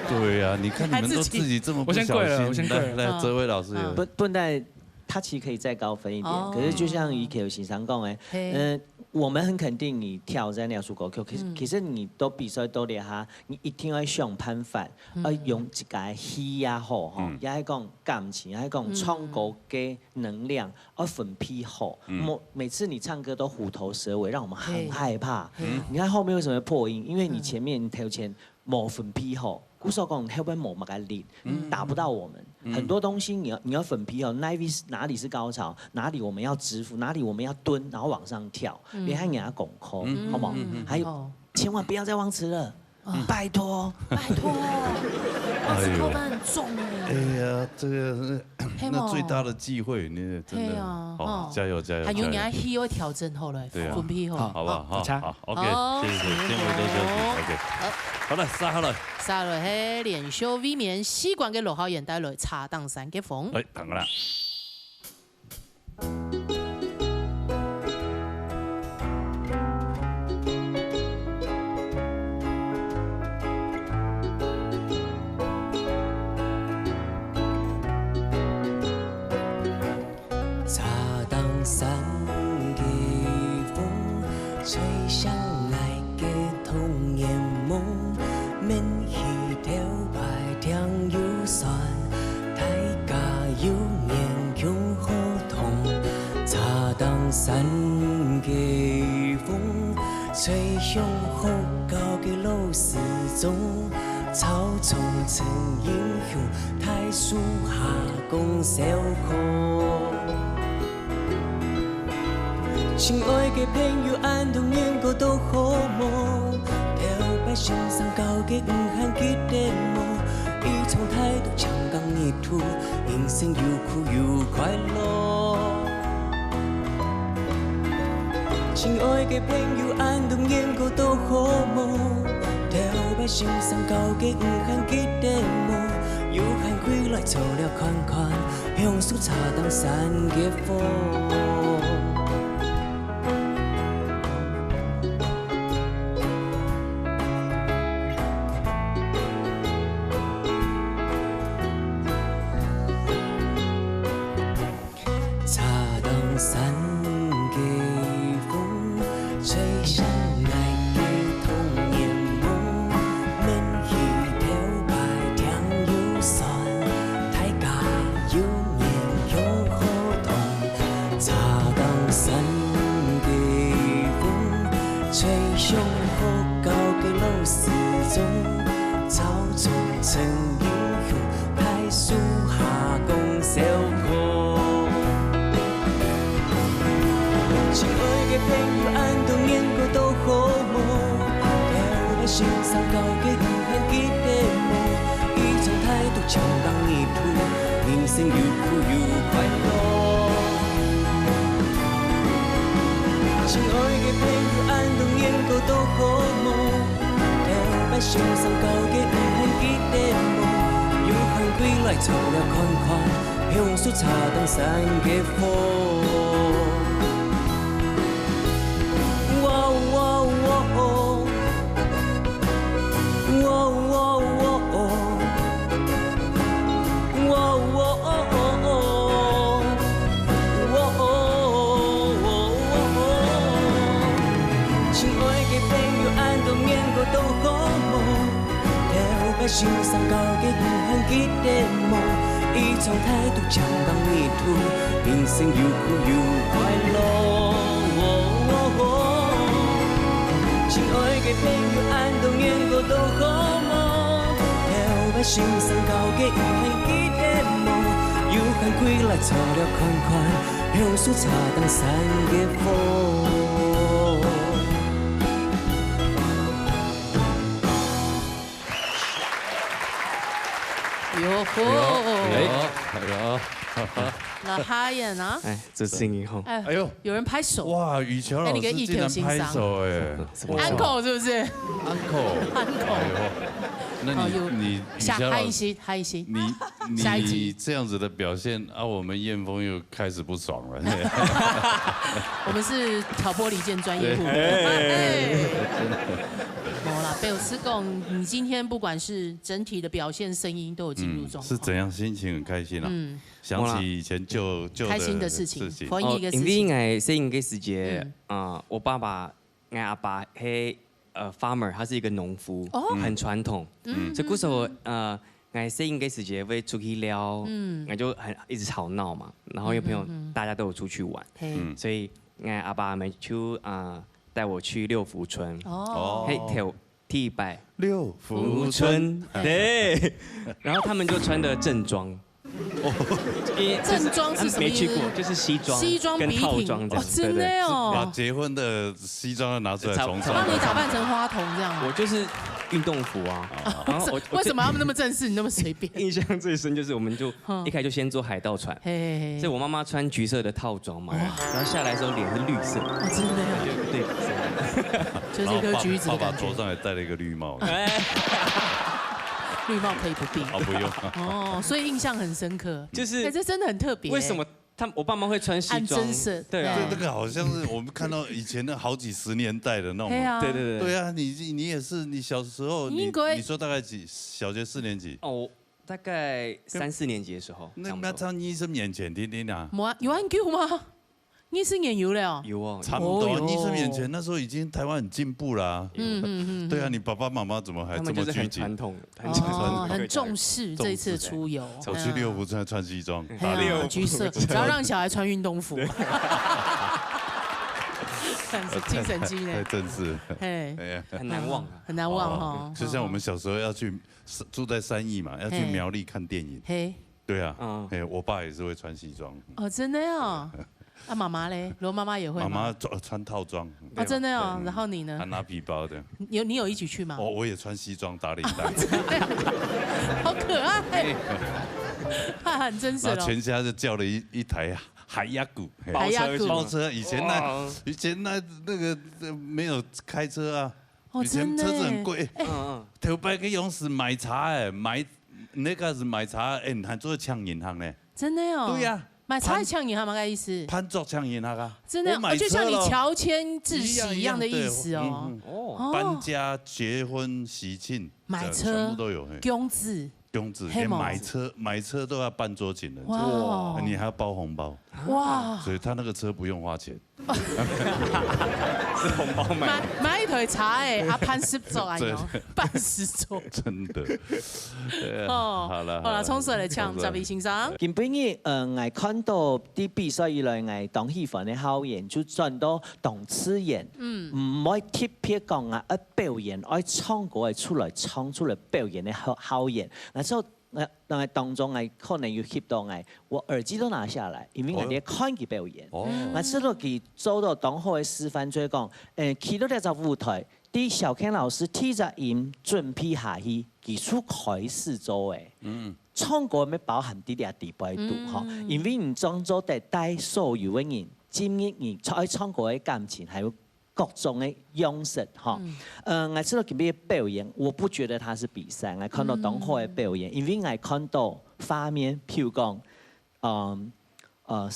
對啊，你看你們都自己這麼不小心。我先跪了，我先跪了。來，來，嗯。哲維老師有。嗯。本，本來 它其實可以再高分一點，哦。可是就像以前有先生講的，嘿。呃，我們很肯定你挑戰那首歌曲，可是，嗯。可是你都比賽到這下，你一定要想辦法，嗯。要用自家个氣也好，吼，嗯。也係講感情，也係講唱歌个能量，嗯。要分配好。嗯。每，每次你唱歌都虎頭蛇尾，讓我們很害怕。嘿。嘿。你看後面為什麼破音？因為你前面，嗯。頭前 無分配好，故所講後背無麼个力，嗯。達不到我們。嗯。很多東西你要，你要分配好，哪裡是，哪裡是高潮，哪裡我們要止步，哪裡我們要蹲，然後往上跳，嗯。你還給他功課，嗯，好不好？嗯，嗯，嗯。還有，哦。千萬不要再忘詞了，嗯。拜託。拜託，忘詞扣分很重耶。哎呀，這個是 嘿嘛。那最大的機會，你真的，嘿啊，哦，吼。加油，加油，還有你還加油。氣會調整好來，對啊。分配好。好不好？好，好，好，OK，好，謝謝，辛苦。先回頭休息，OK。好。好了，續下來。續下來係連續衛冕四關个羅浩賢帶來《茶當山个風》。哎，等下啦。 茶當山个風，吹響𠊎个童年夢。愐起頭擺聽有山，大家有面共好動。茶當山个風， 吹響學校个老師鐘，操場陳英雄，大樹下講笑科。親愛个朋友，恁多年過到好無？頭擺先生教个你還記得無？一場態度強強一 度，人生有苦有快樂。親愛个朋友，恁多年過到好無？頭擺先生教个你還記得無？有閒歸來坐尞看看，享受茶當山个風。 茶當山个風，吹響𠊎个童年夢。愐起頭擺聽有山，大家有面共好動。茶當山个風，吹響學校个老師鐘。操場陳英雄， 大樹下講笑科。親愛个朋友，恁多年過到好無？頭擺先生教个你還記得無？一場態度強強一度，人生有苦有快樂。親愛个朋友，恁多年過到好無？頭擺先生交个遺憾記得無？有閒歸來坐了看看，享受茶當山个風。哇哇哇哦！ 親愛个朋友，恁多年過到好無？頭擺先生交个遺憾記得無？一場態度強當泥土，人生有苦有快樂。 親愛个朋友，恁多年過到好無？頭擺先生交个遺憾記得無？有閒歸來坐了看看，享受茶當山个風。喲吼，哎呦，哎呦，那哈眼啊，哎，这声音吼，哎，哎呦，有人拍手，哇，雨乔老师竟然拍手哎，安口是不是？安口，安口哎呦，那哦有你你雨想乔老师，嗨一些，嗨一些，你下一集你这样子的表现啊，我们燕峰又开始不爽了。我们是挑拨离间专业户。哎，没啦，表示讲，你今天不管是整体的表现，声音都有进入状况。是怎样心情很开心啊？嗯，想起以前旧旧开心的事情事情欢迎一个事情因为我个时节嗯，啊，我爸爸，我阿爸是呃 farmer，他是一个农夫，哦很传统，嗯所以故所呃，我个时节会出去聊，嗯我就很一直吵闹嘛，然后因为朋友嗯嗯嗯大家都有出去玩，嘿，嗯所以我阿爸们就啊带我去六福村，哦，嘿，跳第一拜，六福福村，对，然后他们就穿的正装，正装是什么意思没去过，就是西装，西装笔挺跟套装这样，哦，真的对对把哦，结婚的西装拿出来重差穿帮。你打扮成花童这样吗？我就是运动服啊，然后我为什么他们那么正式，你那么随便？印象最深就是我们就嗯一开始就先坐海盗船，嘿嘿嘿，所以我妈妈穿橘色的套装嘛，然后下来的时候脸是绿色，哦，真的呀，对对对，就是一颗橘子的感觉然后爸爸头。上还戴了一个绿帽。绿帽可以不必。哦，不用。哦，所以印象很深刻。就是哎，这真的很特别。为什么他们我爸妈会穿西装？按真色对啊对，这个好像是我们看到以前的好几十年代的那种。对啊，对对对对啊，你你也是，你小时候，你应该你说大概几小学四年级？哦，我大概三四年级的时候，那差不多那差二十年前，听听啊，没有啊，有很久吗？二十年有了哦。有哦，差不多哦哟二十年前，那时候已经台湾很进步啦。嗯嗯嗯，对啊，你爸爸妈妈怎么还这么拘谨他们就是很传？统，很哦，传统，很重视这一次出游，我去六福村穿西装，嗯。打猎。很橘色，只要让小孩穿运动服，精神机太呢，正式。嘿，哎呀，很难忘啊。很难忘哦。就像我们小时候要去住在三义嘛，要去嘿苗栗看电影。嘿，对啊，嗯哎，我爸也是会穿西装，哦，真的哦。那妈妈嘞？罗妈妈也会吗？妈妈穿穿套装。哦，真的哦。对然后你呢还？拿皮包的。有你有一起去吗？哦，我也穿西装打领带，好可爱，他很真实哦。然后全家就叫了一一台海亚谷，嘿海亚谷包车。以前那哇以前那那个呃没有开车啊，哦，以前车子很贵，嗯嗯，头摆个用是买茶哎，买那个是买茶哎，你还做抢银行呢？真的哦。对呀，买茶抢银行嘛，个意思？潘作抢银行啊，真的哦，我买就像你车了乔迁置喜一样的意思哦。对啊一样对哦，搬家、结婚、喜庆，买车这全部都有。嘿公子，公子黑毛连买车买车都要办桌请人，哇哦你还要包红包，哇，所以他那个车不用花钱。是红包买买买一台茶哎，啊，办事做哎哟，办事做。真的。对啊哦，好了好了，冲水来抢，十位先生。今晡日，呃，𠊎看到在比賽以來，𠊎當喜歡个校園就轉到當自然，嗯，毋會特別講啊，愛表演，愛唱歌，愛出來唱出來表演个校校園。那時候，那那當中，𠊎可能有翕到𠊎，我耳機都拿下來，因為𠊎在看佢表演。哦，那知道佢做到當好个示範，就係講，呃，企到這隻舞台，對小Ken老師第一隻音準備下去，佢就開始做誒。嗯，唱歌乜包含在這裡背肚吼，嗯。因為你創作得帶所有个人進入你唱，愛唱歌个感情，還有各種个樣式吼。嗯。呃，𠊎知道今晡日个表演，我不覺得它是比賽，𠊎看到當好个表演，嗯。因為𠊎看到畫面，譬如講，嗯，呃，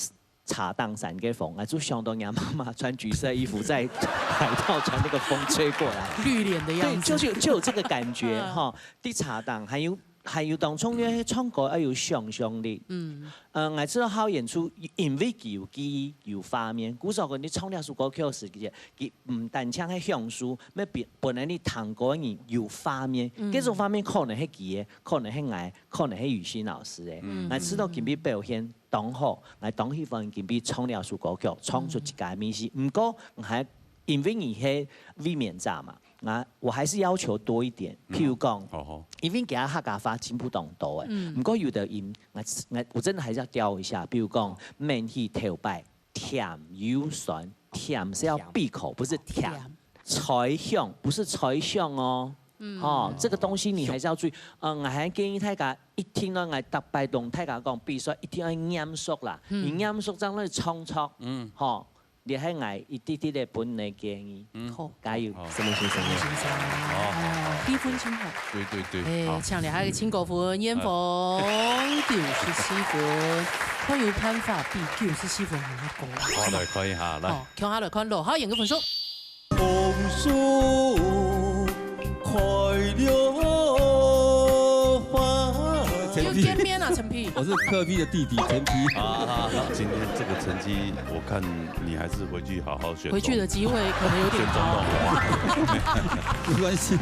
茶檔三个風，哎，就想到你媽媽穿橘色衣服，在海盜船那個風吹過來。綠臉的樣子。對，就，就，就有這個感覺，嗯。哈。在茶檔，還有，還有當中間唱歌要有想像力。嗯。呃，𠊎知道好演出，因為佢有記憶、有畫面，故所講你唱這首歌曲時，其實佢毋單淨係享受，乜本，本來你聽歌个人有畫面，嗯。這種畫面可能係佢个，可能係𠊎，可能係雨欣老師个。嗯。𠊎知道今晡日表現 當好，𠊎當喜歡今晡日唱這首歌曲，唱出自家个味緒。毋過，𠊎還，因為你係衛冕者嘛，𠊎，我還是要求多一點。譬如講，嗯，好，好。因為佢个客家話進步當多欸，嗯。毋過有的音，𠊎，𠊎，我真的還是要教一下。譬如講，免去頭擺，甜又酸，甜是要閉口，不是甜。甜。 吹響，不是吹響哦。嗯。吼，這個東西你還是要注意。嗯，𠊎還建議大家一定要，𠊎逐擺同大家講，比賽一定要嚴肅啦。嗯。你嚴肅，這樣會唱錯。嗯。吼，這係𠊎一滴滴个分你建議。嗯。好。加油。好。什麼先生？什麼先生？好，好，好。哎，氣氛真好。對，對，對，哎，好。請來一個新歌分，艷紅，九十四分。看有辦法比九十四分還較高。好，來看一下，來。好，共下來看羅浩賢个分數。 紅樹開了花。陳皮。又見面了，陳皮。我是柯P的弟弟，陳皮。啊，今天這個成績，我看你還是回去好好選總，回去的機會可能有點高。選總統好不好？沒關係。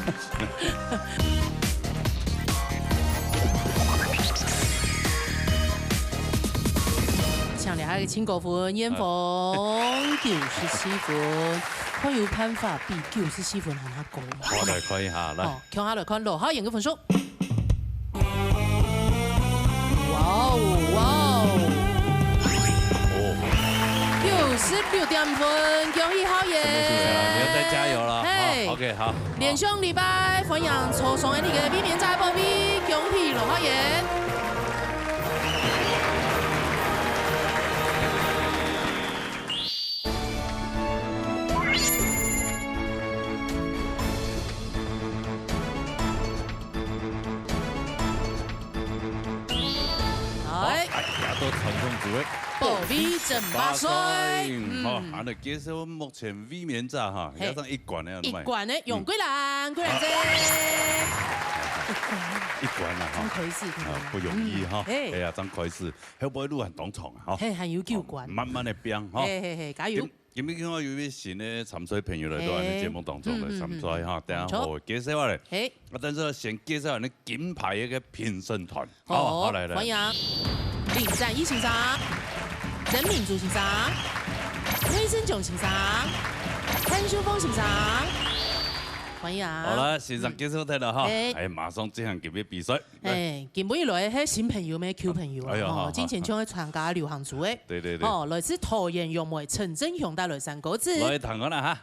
請來一個新歌分，艷紅九十四分，看有辦法比九十四分還較高。好，來看一下，來。哦，共下來看羅浩賢个分數。哇哦，哇哦！哦。九十六點五分，恭喜浩賢！真的是啊，你要再加油了。嘿。好，OK，好。 連上禮拜，歡迎坐上𫣆俚个衛冕者寶位，恭喜羅浩賢。好，哎。哎呀，都傳送組的。寶位爭霸賽。嗯。好，恁樣介紹目前衛冕者哈，嘿。加上一冠个，一冠个楊桂蘭，桂蘭姐。一冠了哈。真開心。啊，不容易哈。嗯，嘿。哎呀，真開心。後背路還當長啊，哈。嘿，還有九關。哦，慢慢的變哈。嘿，嘿，嘿，加油。今，今天看到有一位新的參賽朋友來到咱的節目當中來參賽哈，嘿。嗯，嗯，嗯。等下好介紹啊嘞。嘿。啊，但是先介紹你金牌的一個評審團。 好，好，好，來，來。歡迎林展翼先生、曾明珠先生、魏勝炯先生、潘秀鳳先生，歡迎。好了，先生介紹忒了哈。嗯。哎。哎，馬上進行今晡日比賽。來。哎，今晡日來，係新朋友咩？舊朋友啊，哎呀，吼，好，好，之前就係參加流行組个。對，對，對。吼，來自桃園楊梅陳振雄帶來三個字。來，聽看啦哈。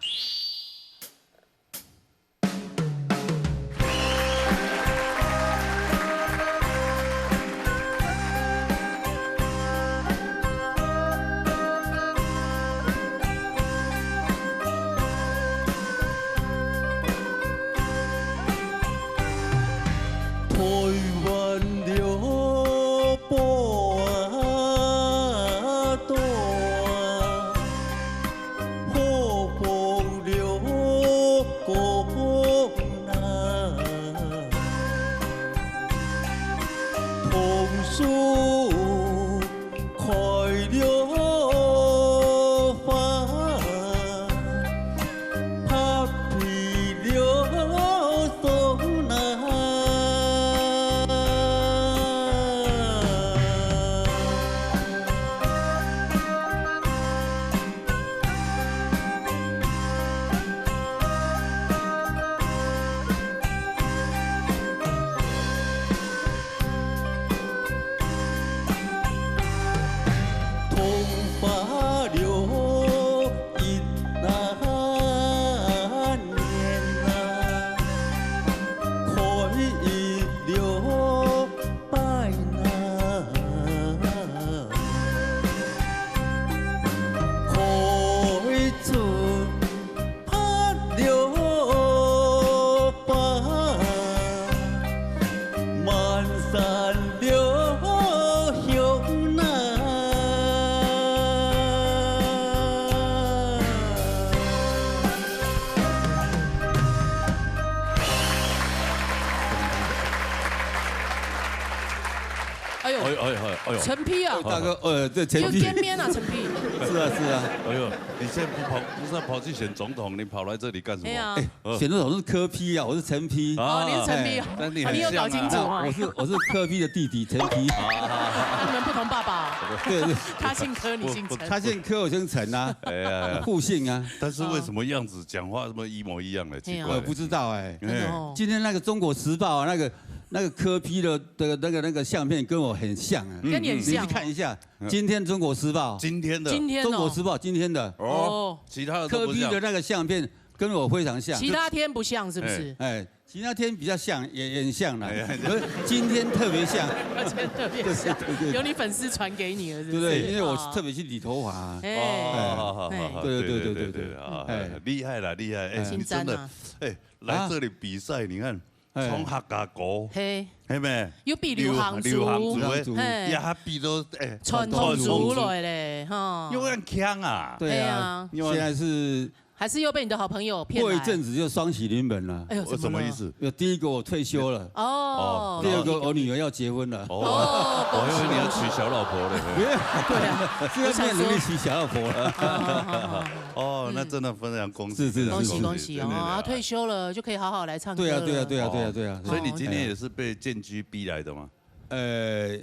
哎呦，陈皮啊，大哥，呃，这陈皮。有见面啊，陈皮。是啊，是啊。哎呦，你现在不跑，不是要跑去选总统，你跑来这里干什么？哎呀，哎，选总统是柯P啊，我是陈皮。哦，你是陈皮哦。哎，但你很像啊。啊，你有搞清楚哦。我是，我是柯P的弟弟，陈皮。啊，你们不同爸爸哦。对，对。他姓柯，你姓陈。他姓柯，我姓陈啊。哎呀，互姓啊。但是为什么样子讲话这么一模一样呢？奇怪。哎呀。我不知道哎。真的哦。今天那个中国时报啊，那个，那个柯P的，的那个，那个相片跟我很像啊。跟你很像哦。你去看一下，今天中国时报。今天的。今天哦。中国时报今天的。哦。其他的都不像。柯P的那个相片跟我非常像。其他天不像是不是？哎，其他天比较像，也，也很像啦。哎呀。可是今天特别像。今天特别像。对，对，对，对。有你粉丝传给你的，是不是？对，对，因为我是特别去理头发啊。哦。哎。哦，好，好，好，好，哎。对，对，对，对，对，对，对，啊，哎。厉害啦，厉害，哎，哎。你真的，真赞啊。哎，来这里比赛，你看，哎。唱客家歌，嘿。嘿咩？有比流行族。流行族的，流行族。嘿。也还比到，哎，传统族来嘞，哈。又很强啊。对啊，哎呀。现在是还是又被你的好朋友骗来。过一阵子就双喜临门了。哎呦，怎么了？什么意思？有第一个我退休了。哦。第二个我女儿要结婚了。哦，哦，我以为你要娶小老婆嘞。恭喜，恭喜。没有。对啊，这个没有能力娶小老婆了。我想说。好，好，好，好。哦，那真的非常恭喜，是，是，是，恭喜，恭喜哦！真的，真的。啊，退休了就可以好好来唱歌了。对啊，对啊，对啊，对啊，对啊。所以你今天也是被建居逼来的吗？呃，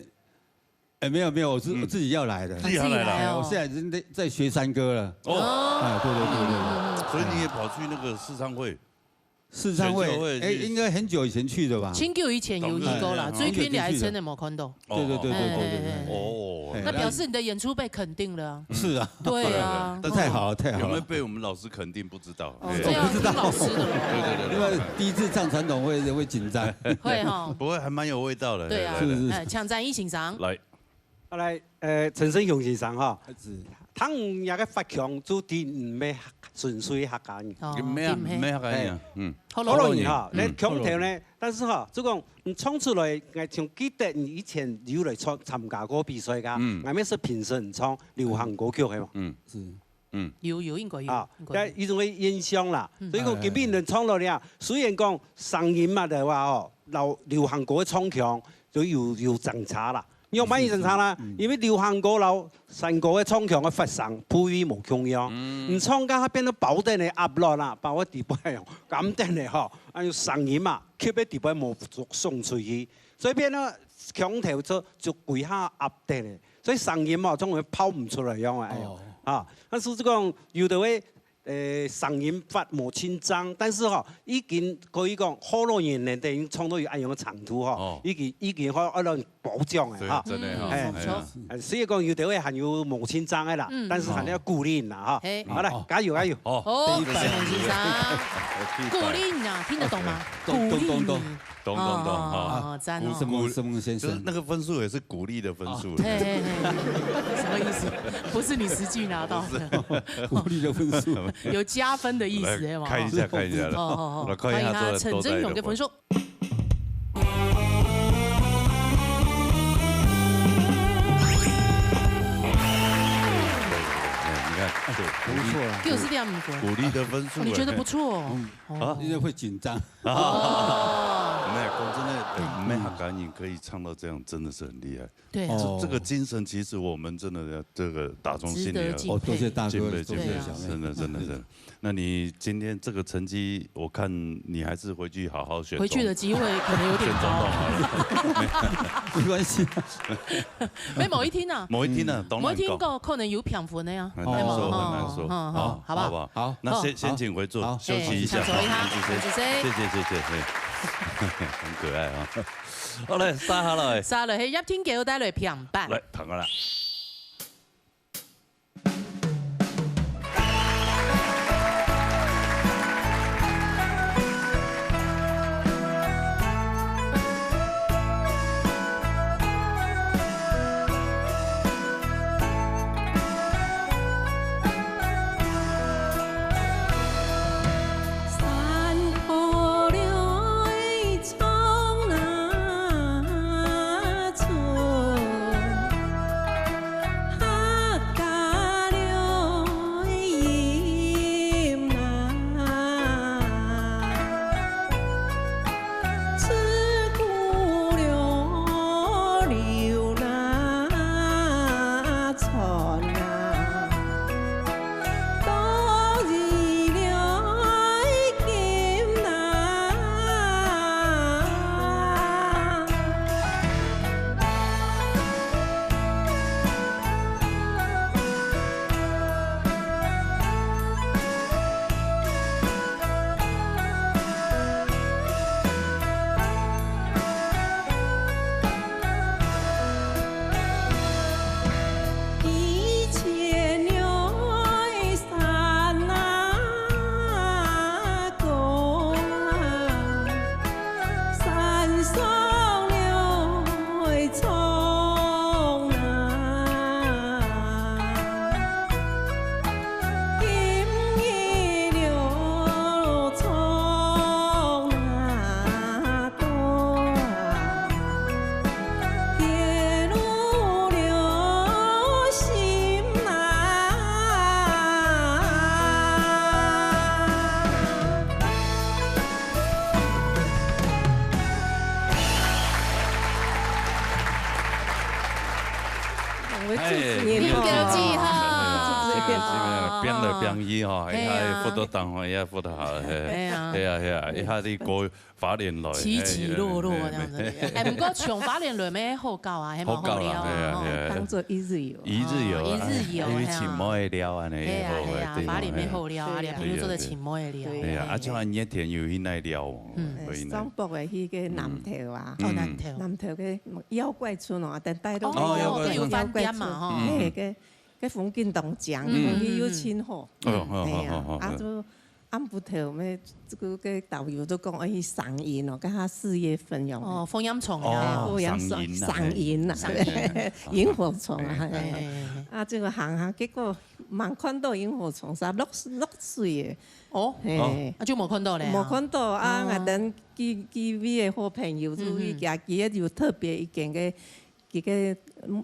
哎，没有，没有，我是，嗯。我自己要来的。自己要来了。自己来哦。哎，我现在已经在，在学山歌了。哦。哎，对，对，对，对，对。所以你也跑去那个试唱会？试唱会，选秀会去。哎，应该很久以前去的吧？很久以前有一个啦，哎，最近你还真的没看到。对，对，对，对，对，对，对。哎，哎，哎，哎。哦。哎，那表示你的演出被肯定了啊。是啊。对啊。但是太好了，太好了。有没有被我们老师肯定？不知道。哦，哎。这要听老师的了。对，对，对，对。因为第一次唱传统会，会紧张。会哈。不会，还蛮有味道的。对啊。来，来，来。是，是，是。哎，抢占一欣赏。来。 啊，来，呃，陳勝雄先生吼，係。聽你个發腔就知你毋係純粹客家人。哦，你毋係啊，並毋係。毋係客家人啊，哎。嗯。學老人。學老人吼，嗯。來腔調呢，但是吼，就講你唱出來，𠊎像記得你以前有來參，參加過比賽个，嗯。𠊎乜識評審唱流行歌曲，係無？嗯。係。 嗯。有，有，應該有，啊，應該有。該一種个印象啦。嗯。所以講，哎，哎，哎。今晡日唱落了，雖然講聲音嘛，對吧，吼，摎流行歌个唱腔就有，有爭差啦。你有麼个爭差啦？是，是，嗯。因為流行歌摎山歌个唱腔个發聲，部位無共樣。嗯。你唱歌變到包等个壓落啦，包个底背哦，減等个吼，啊，有聲音嘛，吸个底背無送出去，所以變到腔調就，就歸下壓等个。 所以聲音嘛，總會拋毋出來樣啊，哎喲。哦。啊，但是就講，有个位，呃，聲音發無清楚，但是吼，已經可以講，學老人呢，等於唱到有恁樣个程度吼，哦。已經，已經好，愛人褒獎个哈。對，真的哈，嗯，哎。哎呀。哎，所以講，有个位還有無清楚个啦，嗯。但是還要鼓勵啦哈。嘿。好，來，哦。加油，加油。哦。哦，謝謝先生。鼓勵啊，聽得懂嗎？懂，懂，懂，懂。鼓勵你。 懂，懂，懂，哈。哦，讚哦。鼓，什麼，什麼先生？就是那個分數也是鼓勵的分數。哦。嘿，嘿，嘿。什麼意思？不是你實際拿到的。不是。鼓勵的分數。有加分的意思，來，係嗎？看一下，看一下。哦，哦，哦。來看一下，歡迎他，陳真勇的分數。哎，你看，哎，不錯啊。九十點五分。鼓勵的分數，哦，你覺得不錯哦。嗯。哦。因為會緊張。 哦。沒有，講真的，呃，嗯。梅哈感影可以唱到這樣，真的是很厲害。對啊。這，哦。這個精神，其實我們真的要這個打從心裡要值得敬佩。哦，多謝大哥，敬佩，敬佩，多謝小妹。真的，真的，真的。那你今天這個成績，我看你還是回去好好選總，回去的機會可能有點高。選總統好了。沒關係。沒，某一天啊。某一天啊，嗯。當然高。某一天高，可能有評分的呀。很難說，哦。很難說。哦，哦，好吧。好不好？好。那先，好。先請回座，好。休息一下。哎，請坐一下，好，請坐。請坐。謝謝，謝謝，嘿。很可愛啊。好嘞，續下來。續下來，係葉天狗帶來評判。來，聽下啦。哦，係啊。一下佛到東方，一下佛到下，係。係啊。係啊，係啊，一下你過花蓮來，起起落落這樣子。係，係，係。哎，毋過從花蓮來乜好搞啊，係無好搞啦，好料啊，係啊，吼。係啊。當做一日遊。一日遊啊，哦，一日遊，哎，因為係啊。尋妹个料啊，呢，係啊，好，係啊，對，花蓮乜好料啊，哎。你朋友做得尋妹个料。對啊。係啊，啊，像熱天有去哪料哦？嗯。可以呢。哎，上北个去个南投啊。嗯。哦，南投。南投个妖怪村哦，但大家都哦，妖怪村。有飯店嘛，吼。嘿，个 个風景當靚，嗯。空氣又真好。嗯。哦，哦，係啊，哦，哦，哦。啊，就暗晡頭咩，這個个導遊都講，哎，賞螢哦，跟他四月份用。哦，火焰蟲啊。哦，哎，火焰蟲，賞螢啊，賞螢啊，賞螢。螢火蟲啊，哎，哎，哎，哎。啊，這個行行，結果吂看到螢火蟲，煞落，落水个。哦，嘿。哦。啊，就無看到咧啊。無看到啊，哦。𠊎等幾，幾位个好朋友，就去佢，嗯哼。佢个有特別一間个 佢个，嗯，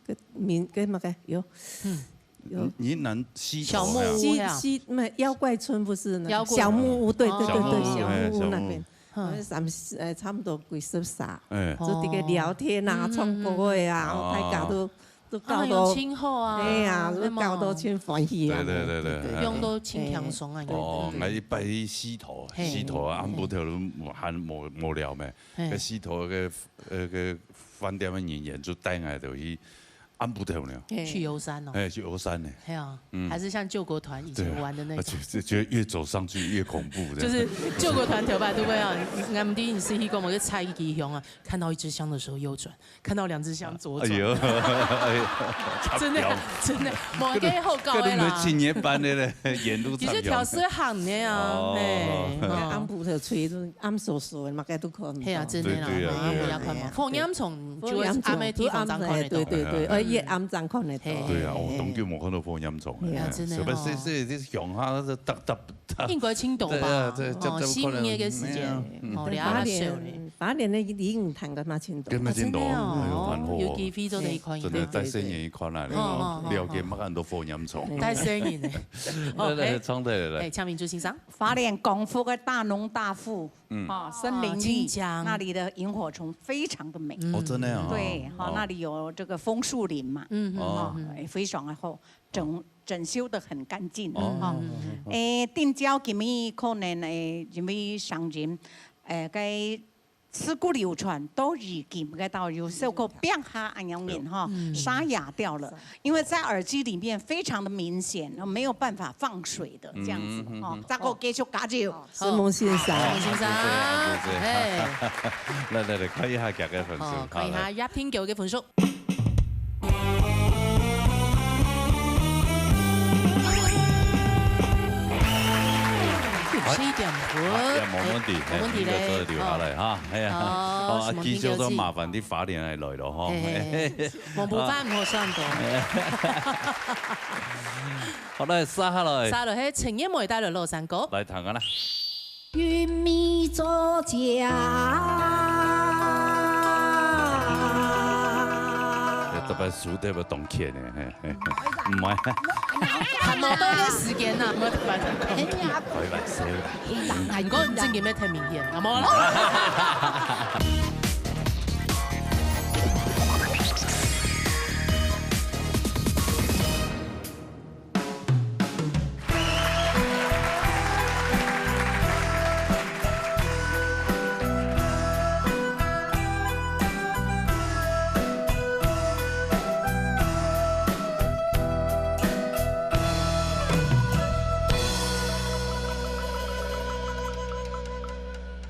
个，个名，个麼个，有，嗯。有。雲，雲南溪頭啊。小木屋呀。西，西，那妖怪村不是那个妖怪。小木屋，對，對，對，對，哦。小木屋，哎，小木屋那邊。小木屋。嗯。呃，三十，呃，差不多幾十儕，哎。就這個聊天啊，嗯，唱歌个啊，嗯，嗯。哦。大家都，都搞到，啊，有盡好啊，哎呀，對嘛？都搞到盡歡喜啊。對，對，對，對，對，對。用到盡輕鬆啊，哎。對，對，對。哦，𠊎一擺去溪頭，嘿。溪頭啊，暗晡頭都還無，無聊咩。嘿。該溪頭个 呃，个飯店个人員就帶𠊎兜去暗晡頭呢。嘿。去遊山哦。哎，去遊山呢。係啊，嗯。還是像救國團以前玩的那種。對啊，而且就覺得越走上去越恐怖，這樣。就是救國團頭擺，對不對啊？𠊎毋知你是去過無，就採集香啊，看到一支香的時候右轉，看到兩支香左轉。哎呦，哎呦，真的，真的，無，該好搞的啦。根本沒青年班的咧，沿路唱歌。其實調適行的啊，哦。嘿，哦。暗晡頭吹，暗嗖嗖的嘛，該都看毋到。係啊，真的啦，對，對啊，對啊。暗晡也看毋到。對啊。火焰蟲 就係暗个地方正看得到。對，對，對，呃，夜暗正看得到。嘿。對啊，哦，嘿。當久無看到火焰蟲了。係啊，真的哦。特別細細个鄉下，這搭，搭，搭。應該盡多吧？對啊，這，這，哦，這可能，新年个時間，哎呀，嗯。哦，你阿爸少咧。花蓮，花蓮个鯉魚潭个嘛盡多。跟嘛盡多，啊，真的哦。哎呦，蠻好哦。有機會做得去看一下。真的，帶細人去看啊，哦，哦，哦，了解嘛，很多火焰蟲。哦。帶細人呢。來，來，來，哦，哎。唱得來，來。哎，請明珠先生。花蓮光復个大農大富， 嗯。啊，森林綠，哦，清江。那裡的螢火蟲非常的美。嗯。哦，真的啊。對，哈，哦。那裡有這個楓樹林嘛，嗯，嗯，哦。嗯，嗯。哎，非常的好，整，整修得很乾淨，哦。哈。嗯，嗯，嗯。哎，定焦今日可能，哎，因為上任，哎，該自古流傳都已經該到有受過變化恁樣人哈，嗯。沙啞掉了。 因為在耳機裡面非常的明顯，沒有辦法放水的這樣子，嗯，嗯，嗯。哦，再過繼續加油。哦，承蒙先生。好，承蒙先生。好，謝謝，謝謝。嘿。來，來，來，看一下佢个分數。好，看一下，好，來。葉天狗个分數。七點五。好，也無問題，嘿，無問題咧。嘿，你就做得留下來哈，哦。嘿啊。好，好，啊，承蒙天狗。繼續都麻煩你花蓮來來咯，吼。嘿，嘿，嘿。 黃埔話毋好算到。好，來，續下來。續下來，係陳燕梅帶來老山歌。來聽啊啦。特別輸得要當欠的，嘿，嘿，嘿。毋係。還無到該時間啊，無特別。哎呀。拜拜，拜拜。 毋過你正經愛聽明天，啊，無啦。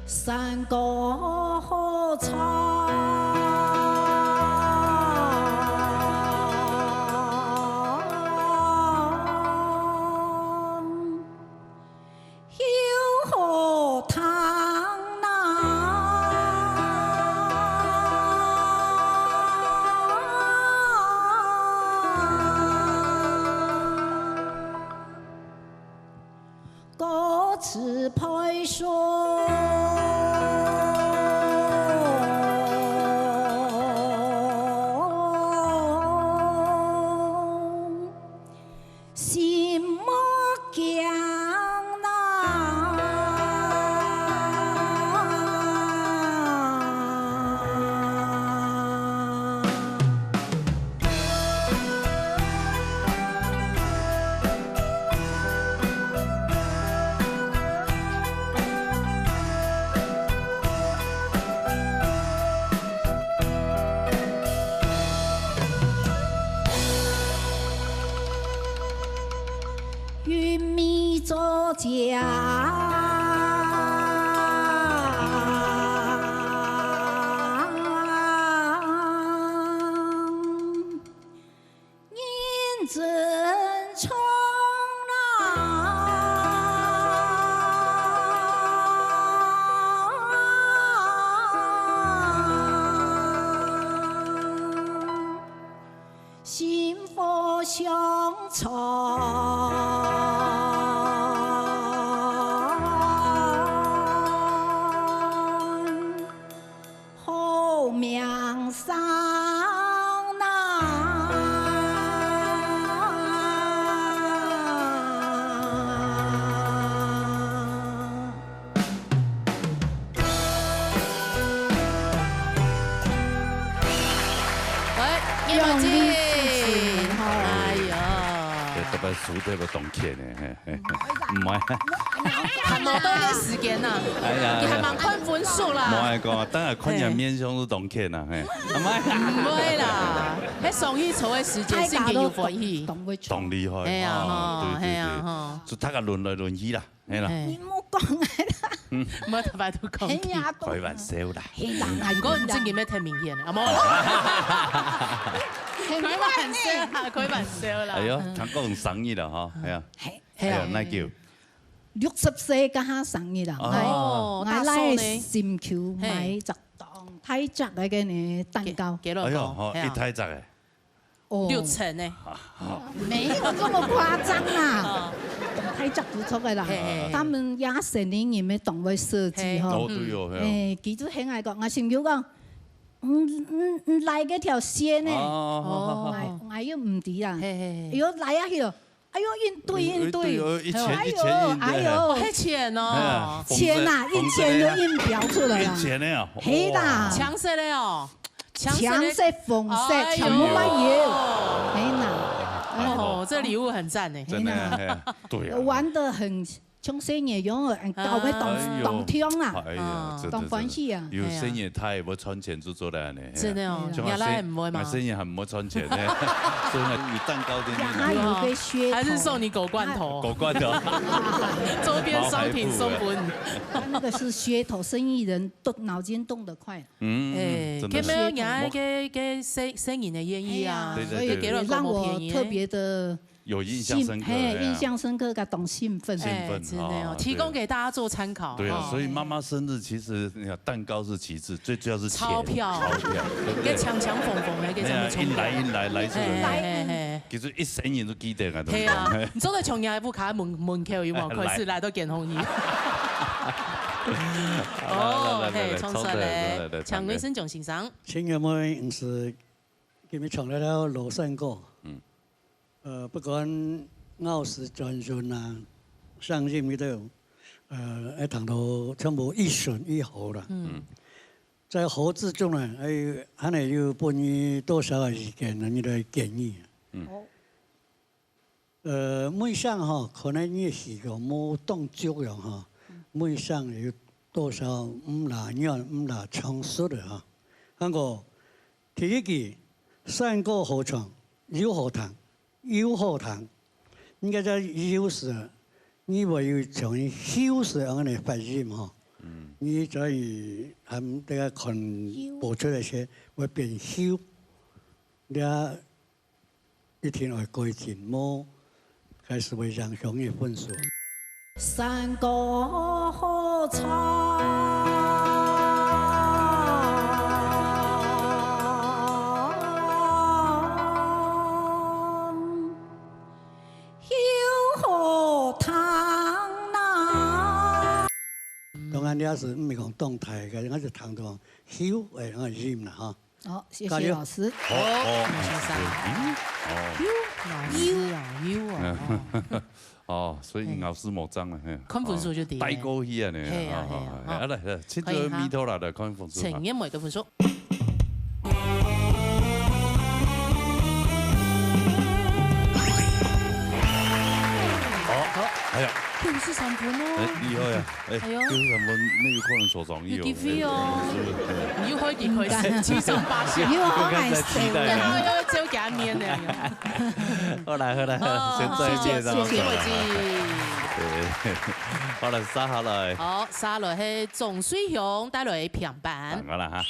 山歌好唱，又好聽哪。歌詞配上。 心莫驚哪。家。人真长啊，心火相传。 好名声呐。喂，葉文靜。楊林主持，好。哎呀。這，這擺輸得要當譴呢，嘿，嘿，毋係。 還無到个時間呐，哎呀，佢還吂看分數啦。無愛講，當然看人面相係當譴啦，嘿。毋係啦，該上一籌个時間，心情有歡喜。當厲害，哎呀，吼，啊，對，對，哎呀，對。吼。就大家輪來輪去啦，嘿啦。嘿。你莫講个啦。嗯。莫特別都講。哎呀，開玩笑啦。嘿啦，毋過你正經愛忒明顯，啊，無。開玩笑啦，開玩笑啦。哎喲，聽講生日了哈，哎呀。嘿。哎呀，嘿啊。那就 六十歲該下生日啦，哦，𠊎，𠊎來尋求買一隻當大隻个該个蛋糕。幾，幾多個？哎喲，吼，係啊。一大隻个。哦。六層呢？沒有這麼誇張啦。哦。大隻就著个啦。嘿，嘿，嘿。他們也生意人乜當會設計吼。嘿。哦，對哦，係啊。誒，佢就很愛講，𠊎尋求講，嗯，嗯，嗯，來該條線呢。哦，好，好，好。𠊎，𠊎又毋知啦。嘿，嘿，嘿。又來啊，又 哎喲，一堆，一堆。一堆，哦，一錢，哎喲，一錢印的。哎喲。哦，該錢哦。哎呀，錢啊，紅色，一錢就印標出來啊。紅色的啊。一錢的啊。係啦。哦。青色的哦。青色的。青色、紅色，哎喲。全部乜有。係啦。哦，這禮物很讚呢。真的啊，係啊，對啊。玩得很，像細人樣，搞个當，哎喲。當暢啊。哎呀，啊。真的，當歡喜啊。真的。有細人佢會賺錢就做得恁樣。 真的哦，係啊。原來毋會嘛。買生意還毋會賺錢呢，所以呢，有蛋糕定定啊。也還有个噱頭。還是送你狗罐頭。狗罐頭。周邊商品送分你。毛孩布的。他那個是噱頭，生意人動，腦筋動得快。嗯，哎，真的是。佢沒有人愛个，个生，生意人个願意啊。哎呀，對，對，對。所以讓我特別的 有印象深刻，興，嘿，哎呀。印象深刻，佮當興奮。興奮，哎，真的哦，哦，提供給大家做參考，對。對啊，哦。所以媽媽生日其實，你看，蛋糕是其次，最主要是錢，鈔票。鈔票，對不對？該強強縫縫的，該上面充滿。哎呀，印來印來，來出來。哎，哎，哎，哎。其實一生人都記得啊，對不對？係啊，你做得從你屋下門，門口有無？來。開始來到見紅衣。好，來，來，來，哦，來，嘿，來，創作嘞，創作嘞，來，來，請衛生獎先生。請問，毋係，今日唱了老山歌。嗯。 呃，不管咬字轉音啊，聲音裡頭，呃，愛聽到全部一順一好啦。嗯。在好之中呢，還有，還有分你多少个意見，你的建議。嗯。好。呃，每聲吼，可能你个氣口無當足樣吼，嗯。每聲有多少毋罅軟、毋罅成熟个吼。還過， 第一句，山歌好唱，又好聽，又好聽。你該隻又字，你會有像伊休字恁樣个發音吼。嗯。你所以還得看播出來時，會變休。你 一定愛改進，無，該係會影響你个分數。山歌好唱，又好聽哪。當然，你也係毋係講當大个，應該係聽到休，哎，那個音啦，哈。 好，謝謝老師。加油。好，好，老先生。嗯，哦。有，老師啊，有啊，哦。哦，所以老師無爭了，嘿。看分數就對了。哦，帶過去啊，呢。係啊，係啊，哦，好，好，好。好，來，來，請這位可以哈。蜜桃來，來看分數哈。請年尾的分數。好，好。哎呀。九十三分哦。哎，厲害啊。 哎，哎喲。九十三分，你有可能受傷，有機會哦。哎，是，是，是。你又會離開神奇上八線。你又好買誰呀？然後又會只有給他面的。好啦，好啦，哦，先做一遍，謝謝，然後謝謝。再來。對。好了，續下來。好，續下來係鍾瑞雄帶來个評判。等我啦哈。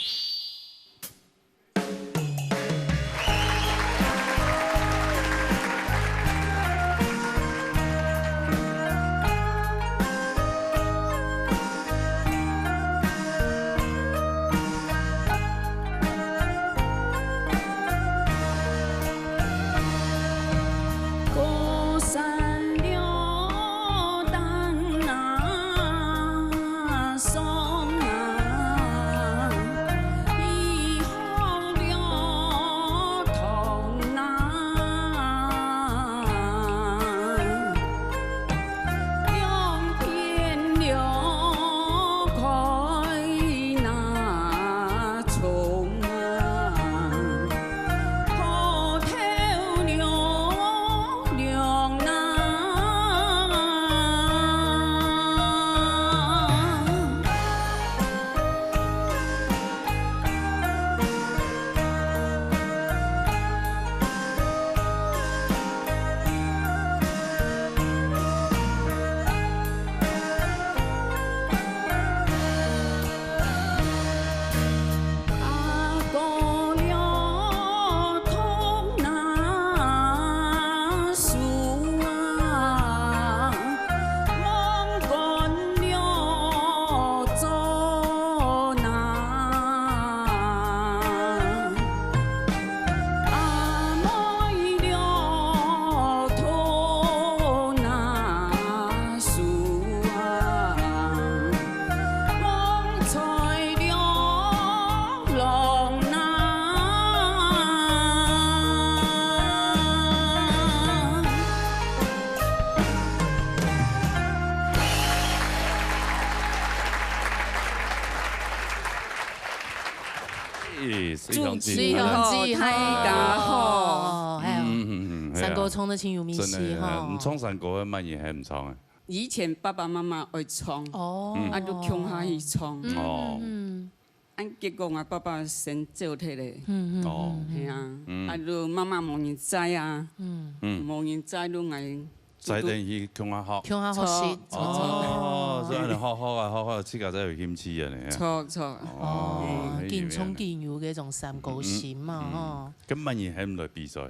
欸，水雄姐，水雄姐，大家好。哦，哎喲，嗯，嗯，嗯，山歌唱得真有味緒吼。真的，嗯，唱山歌个，滿意還毋唱啊？以前爸爸媽媽愛唱，哦。啊，就共下去唱。嗯，哦。嗯。啊，結果𠊎爸爸先走忒咧。嗯，嗯，哦。嗯，嗯。係啊，嗯。啊，就媽媽無人載啊。嗯。嗯。無人載，就𠊎 載等去共下學。共下學習，著，著。哦，所以恁樣學學啊，學學，自家才有興趣啊，呢。著，著。哦，哦，緊唱緊有該種山歌心嘛，嗯，嗯，嗯。吼。該滿意還毋來比賽？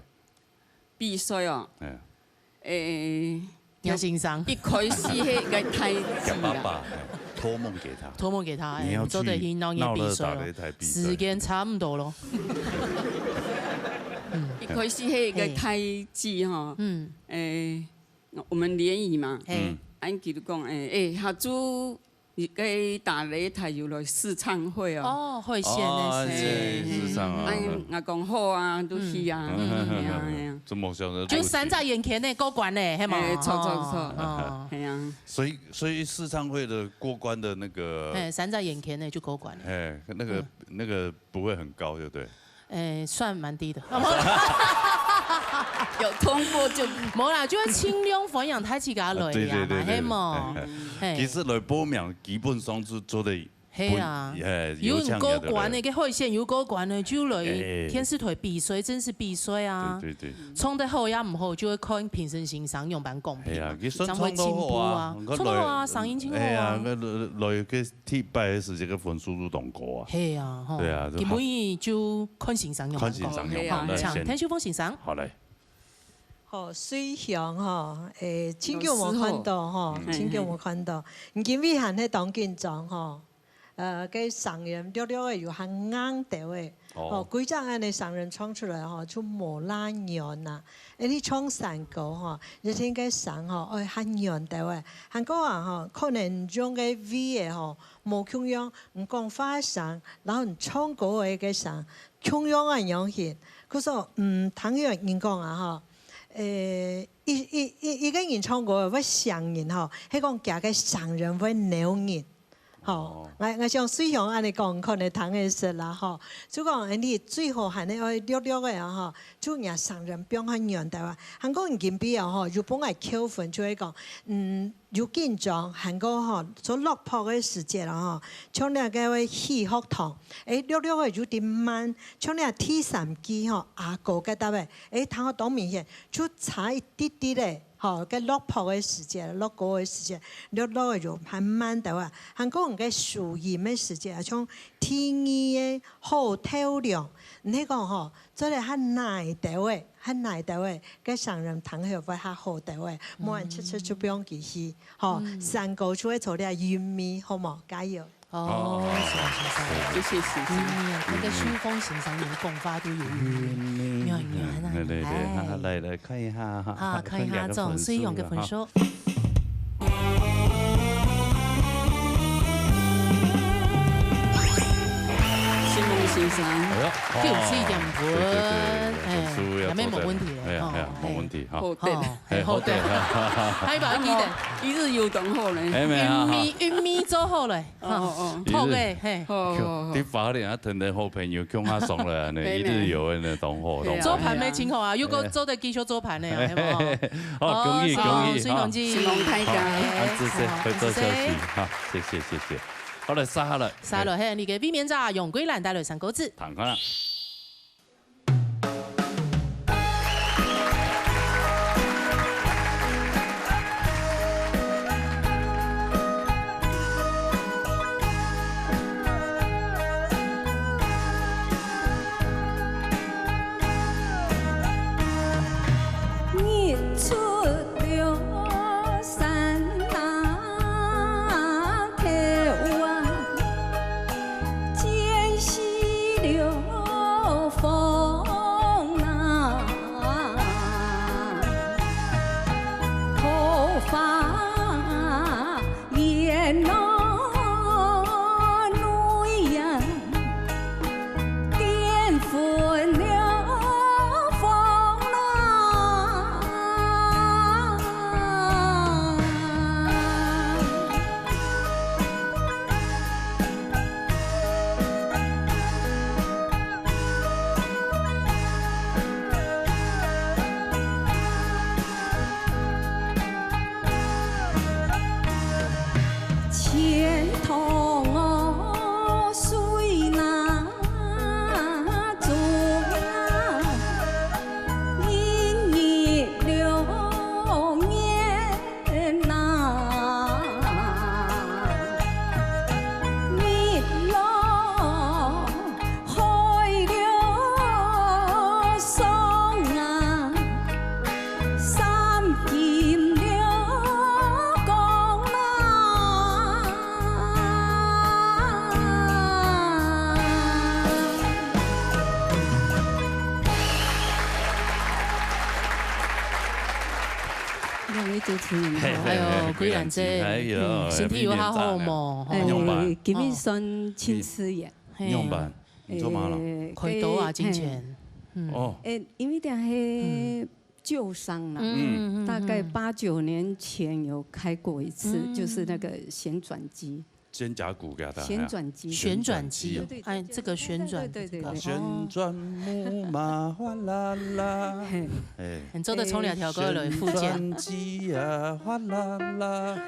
比賽哦。哎。欸，也欣賞。一開始係該大姊啦。給爸爸，哎，託夢給他。託夢給他，哎，你要去做得去鬧熱鬧熱打擂台比賽。時間差毋多咯。一開始係該大姊吼，嘿。嗯。欸， 我們聯誼嘛，嘿。嗯。恁佢就講，欸，欸，下晝該打擂台有來試唱會哦。哦，會線个哦，是。是，試唱啊。嗯。啊，𠊎講好啊，就去啊。嗯。係啊，係啊。這麼小的就三隻眼圈个過關咧，係無？欸，著，著，著。哦。係啊。所以，所以試唱會的過關的那個，嘿，三隻眼圈个就過關了。嘿，那個，嗯。那個不會很高，對不對？ 欸，算蠻低的。有通過就無啦，就係盡量歡迎大自家來啊嘛，啊，對，對，對，對。係無？嘿。其實來報名，基本上係做得係啊，本，欸，有人過關个，有這樣的，對不對？該會線有過關个，就來，欸。電視台比賽，真實比賽啊。對，對，對。唱得好也毋好，就會看評審先生樣般公平嘛，係啊，佢算唱得好啊，正會進步啊。唱得好啊，聲音真好啊。係啊，該來，來个 第一擺个時節个分數就當高啊。係啊，吼。對啊，就好。今晡日就看先生樣般講。看先生樣般，好，來，請，先。田秀鳳先生。好，來。好，水雄吼，欸，真久無看到吼，老師好。真久無看到。嗯。你今晡日還係當緊張吼，呃，該聲音略略仔有還硬兜仔。 哦。哦，規隻恁呢聲音唱出來吼，就無罅軟啦。恁呢唱山歌吼，一定該聲吼，愛較軟兜仔。還過啊吼，可能用个位仔吼，無共樣，你講話个聲，然後你唱歌个該聲，共樣恁樣形。故所，嗯，聽有人講啊吼，欸，一，一，一，一個人唱歌會像人吼，係講佢个聲音會扭人。 吼，哦。𠊎，𠊎想水雄恁呢講，可能聽會識啦，吼。就講，恁呢最好還係愛略略仔啊，吼，就若聲音放較軟兜啊。還過你今晡日啊，吼，有分𠊎扣分，就係講，嗯，有緊張，還過吼，做落魄个時節啦，吼，像這個會去學堂，欸，略略仔有點慢，像這第三句吼，阿哥該搭仔，欸，聽好當明顯，就差一滴滴咧。吼，該落拍个時節，落歌个時節，落落个就慢慢兜啊，還過你个收音个時節啊，像第二个好透亮，你講吼，做得較耐兜个，較耐兜个，該聲音聽起會較好兜个，莫恁直直就放佢去，吼，山歌就會做這韻味，好無？加油！ 哦，是啊，先生。謝謝，謝謝。嗯，那個秀鳳先生有講話都有韻味，嗯，妙妙，對，對，對，哎。來，來，看一下哈，啊，看一下，看一下這種水用个分數。新夢先生。哎喲，九十一點分，對，對，對，哎，分數要那邊沒問題了，做得了。哎呀，哎呀，哦，沒問題哈。好的。哦，哎，好的。好的。還有吧，記得。一日遊當好呢。哎，沒有，好。韻味，韻味做好了。 哦，哦。好个，嘿。好，好，好。你發現啊，同你好朋友共下上來啊，那一日遊个那同學，同學。做伴乜真好啊，又過做得繼續做伴个啊，係無？好，恭喜，恭喜，水龍機。好，水龍機。好，啊，謝謝，好，回頭休息，謝謝。好，謝謝，謝謝。好，來，續下來。續下來，嘿，你个衛冕者楊桂蘭帶來三個字。聽看啊。 日出了山那頭啊， 濺濕了風啊，桃花源內呀， 點粉了風啊。 錢塘河水那中啊，日日流年哪，日落 海了霜啊，衫浸了光啊。兩位主持人好。嘿，嘿，哎喲，嘿，桂蘭姐，桂蘭姐，哎喲，嗯，身體有較好無？哎，吼。仰般？今日算盡自然。 嘿。仰般？你做麼个啦？呃，開刀啊，嘿，進前。嗯。哦。誒，因為這係舊傷啦，嗯，嗯，嗯，大概八九年前有開過一次，嗯。就是那個旋轉肌。肩胛骨給它打開啊。旋轉肌。旋轉肌。旋轉肌哦。對，對，哎，這個旋轉，對，對，對，對。哦。旋轉木馬，嘩啦啦。嘿。哎。你做得唱兩條歌來復健。旋轉肌啊，嘩啦啦。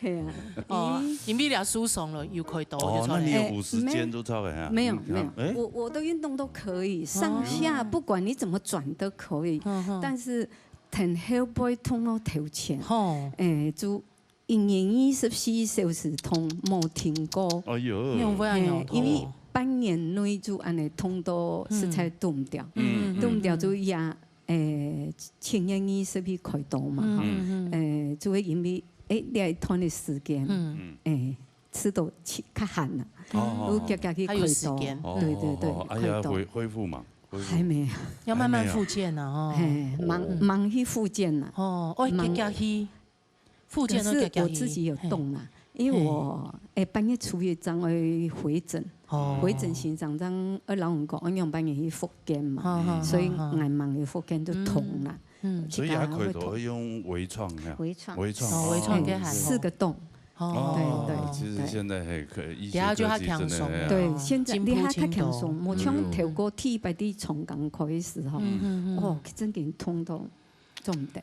係啊。哦，因為你受傷了，又開刀就出來。哦，那你有五十肩就出來啊？誒，沒有，沒有，嗯，誒？我，我的運動都可以，上下，哦。不管你怎麼轉都可以，嗯哼。但是疼後背痛到頭前，吼。誒，就一年二十四小時痛，無停過。哎喲。仰會恁樣痛？誒，因為半年內就恁樣痛到實在動不了，嗯，嗯，動不了就壓，嗯。 誒，七月二十去開刀嘛，嗯，吼。嗯，嗯。誒，就會因為，誒，這一段的時間，嗯。誒，試著較，較閒啦，哦，哦，哦。就遽遽去開刀。還有時間。哦，對，對，對，哦，哦，哎呀，開刀。恢，恢復嘛，恢復。還沒有。要慢慢復健啊，哦。嘿，慢，嗯。慢去復健啦。哦，哦，慢。遽遽去。 復健都遽遽去。可是我自己有動啦，嘿。因為我，嘿。誒，半月初一正愛回診，哦。回診先生正愛摎𠊎講，愛仰般去復健嘛，好，好，所以好，好。𠊎慢慢去復健就痛啦。嗯，嗯。所以佢開刀會用微創，哈？微創。微創，哦，微創哦。該還好。四個洞。哦。對，對，其實現在還可以，對。醫學科技真的，等下就較輕鬆了。哎呀。對，現在你還較輕鬆，進步真多。無像頭過第一擺在重剛開始吼，嗯，嗯，嗯。哦，真緊痛到做毋得。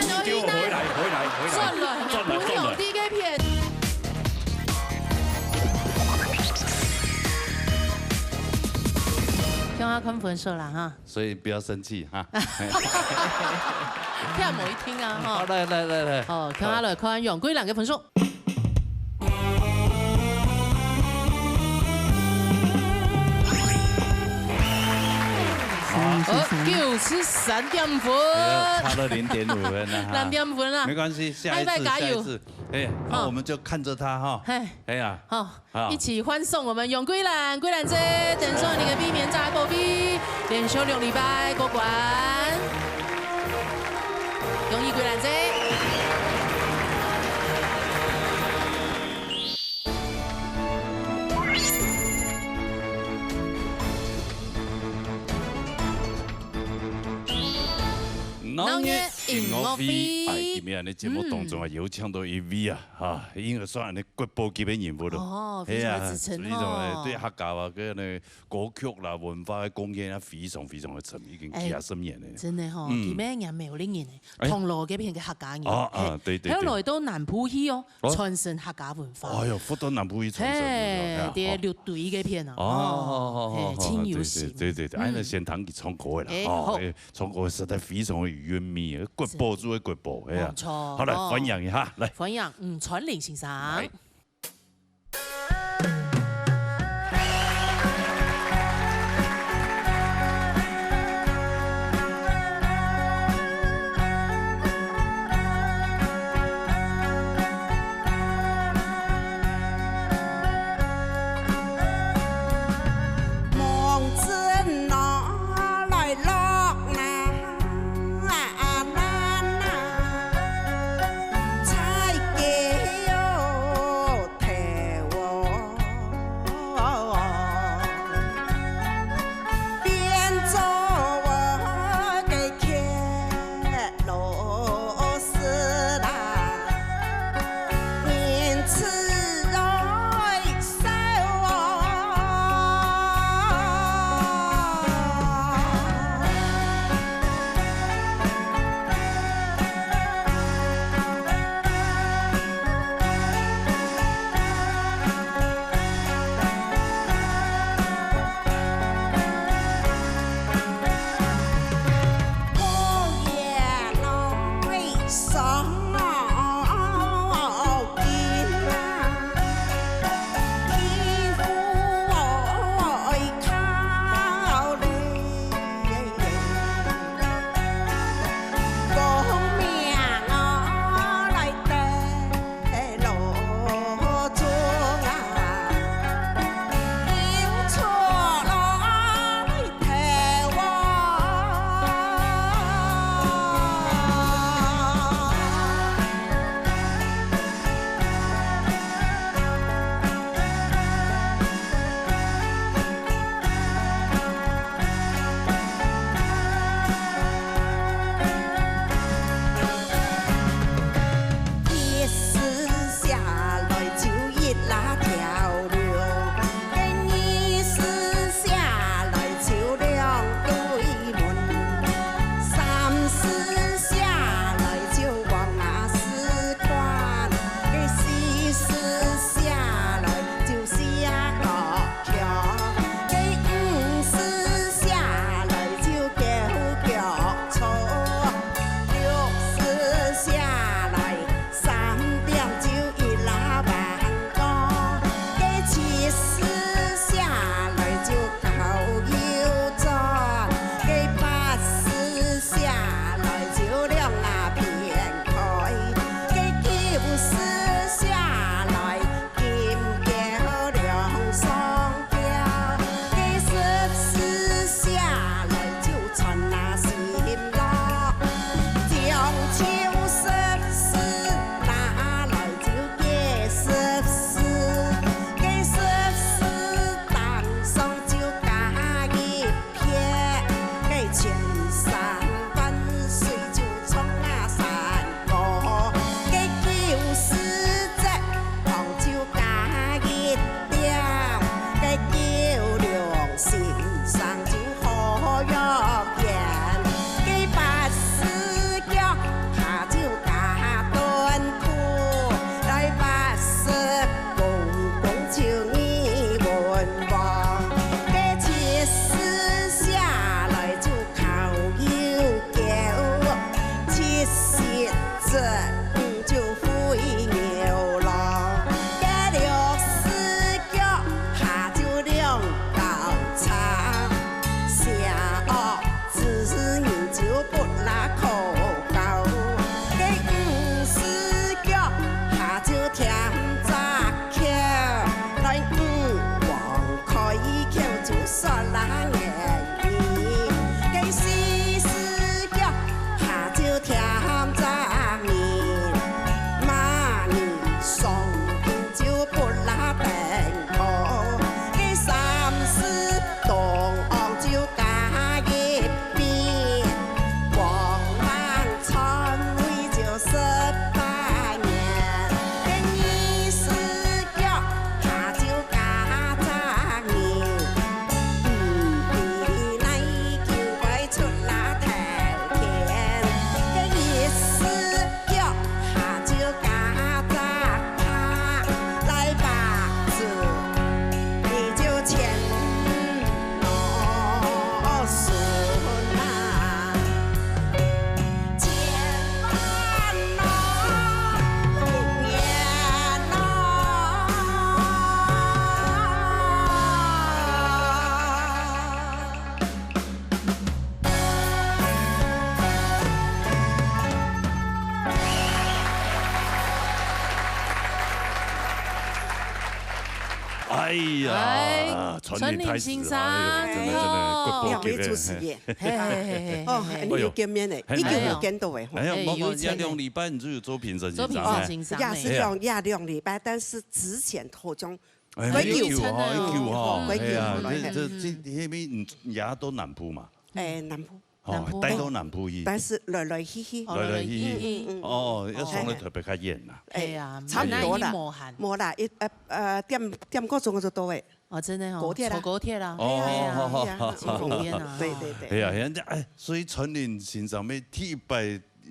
你給我回來，回來，回來。轉來，轉來，轉來。分兄弟个片。共下看分數啦哈。所以不要生氣哈。聽無一聽啊哈。好，來，來，來，來。好，共下來看楊貴蘭个分數。 好，九十三點五分。哎呀，差了零點五分啊，哈。零點五分啊。沒關係，下一次，下一次。下一擺加油。哎，那我們就看著他哈。嘿。哎呀，好，好。一起歡送我們楊貴蘭，貴蘭姐，登上你的B面炸鍋飛，連續六禮拜過關。恭喜貴蘭姐。 鬧熱音樂會。哎，今日呢節目當中啊，嗯。有請到一位啊，哈，應該算呢國寶級个人物了。哦，係啊，非常之稱哦。非常的，對客家啊，个呢歌曲啦、文化的貢獻啊，非常非常的深，已經幾十年了。哎，真的吼，嗯。佢乜係苗栗人呢。 哎。銅鑼該片个客家人。哦，啊，嘿，對，對，對。後來到南部去哦，哦。傳承客家文化。哎喲，福到南部去傳承，嘿，對吧？對，哦。六堆該片啊。哦，哦，哦，嘿，哦，真有心。對，對，對，對，哎，那先聽佢唱歌个啦，哎，哦，好。哎，唱歌實在非常的有韻味，國寶中的國寶，哎呀。無錯，好，來，哦。歡迎一下，來。歡迎，嗯，吳川霖先生。來。哎呀，哎，传林大师，传林先生，哎呦，真的，真的，哎呦。国宝级的，两位主持人。嘿，嘿，嘿，嘿，哦，嘿。你有见面的，哎呦。一九五见到的，吼。哎呀，哎，慢慢，有一个。也两礼拜你就有做评审先生，做评审先生，哎。也是两，哎呀。也两礼拜，但是之前好像哎，很久哈，很久哈，很久哈，哎呀，嗯。这，这，这，因为你也到南部嘛。哎，南部。哦，南部。带到南部去。但是来来去去。哦，来来去去。来来去去。嗯，嗯，嗯。哦，要上来台北较远啦。哎，哎呀，差不多啦。蛮难一摸寒。无啦，一，呃，呃，点，点个钟就到位。哦，真的哦，高铁啦。坐高铁啦。哦，哎呀，好，好，哎呀，好，好。真方便啊。对，对，对。哎呀，人家，哎，所以传林先生每第一摆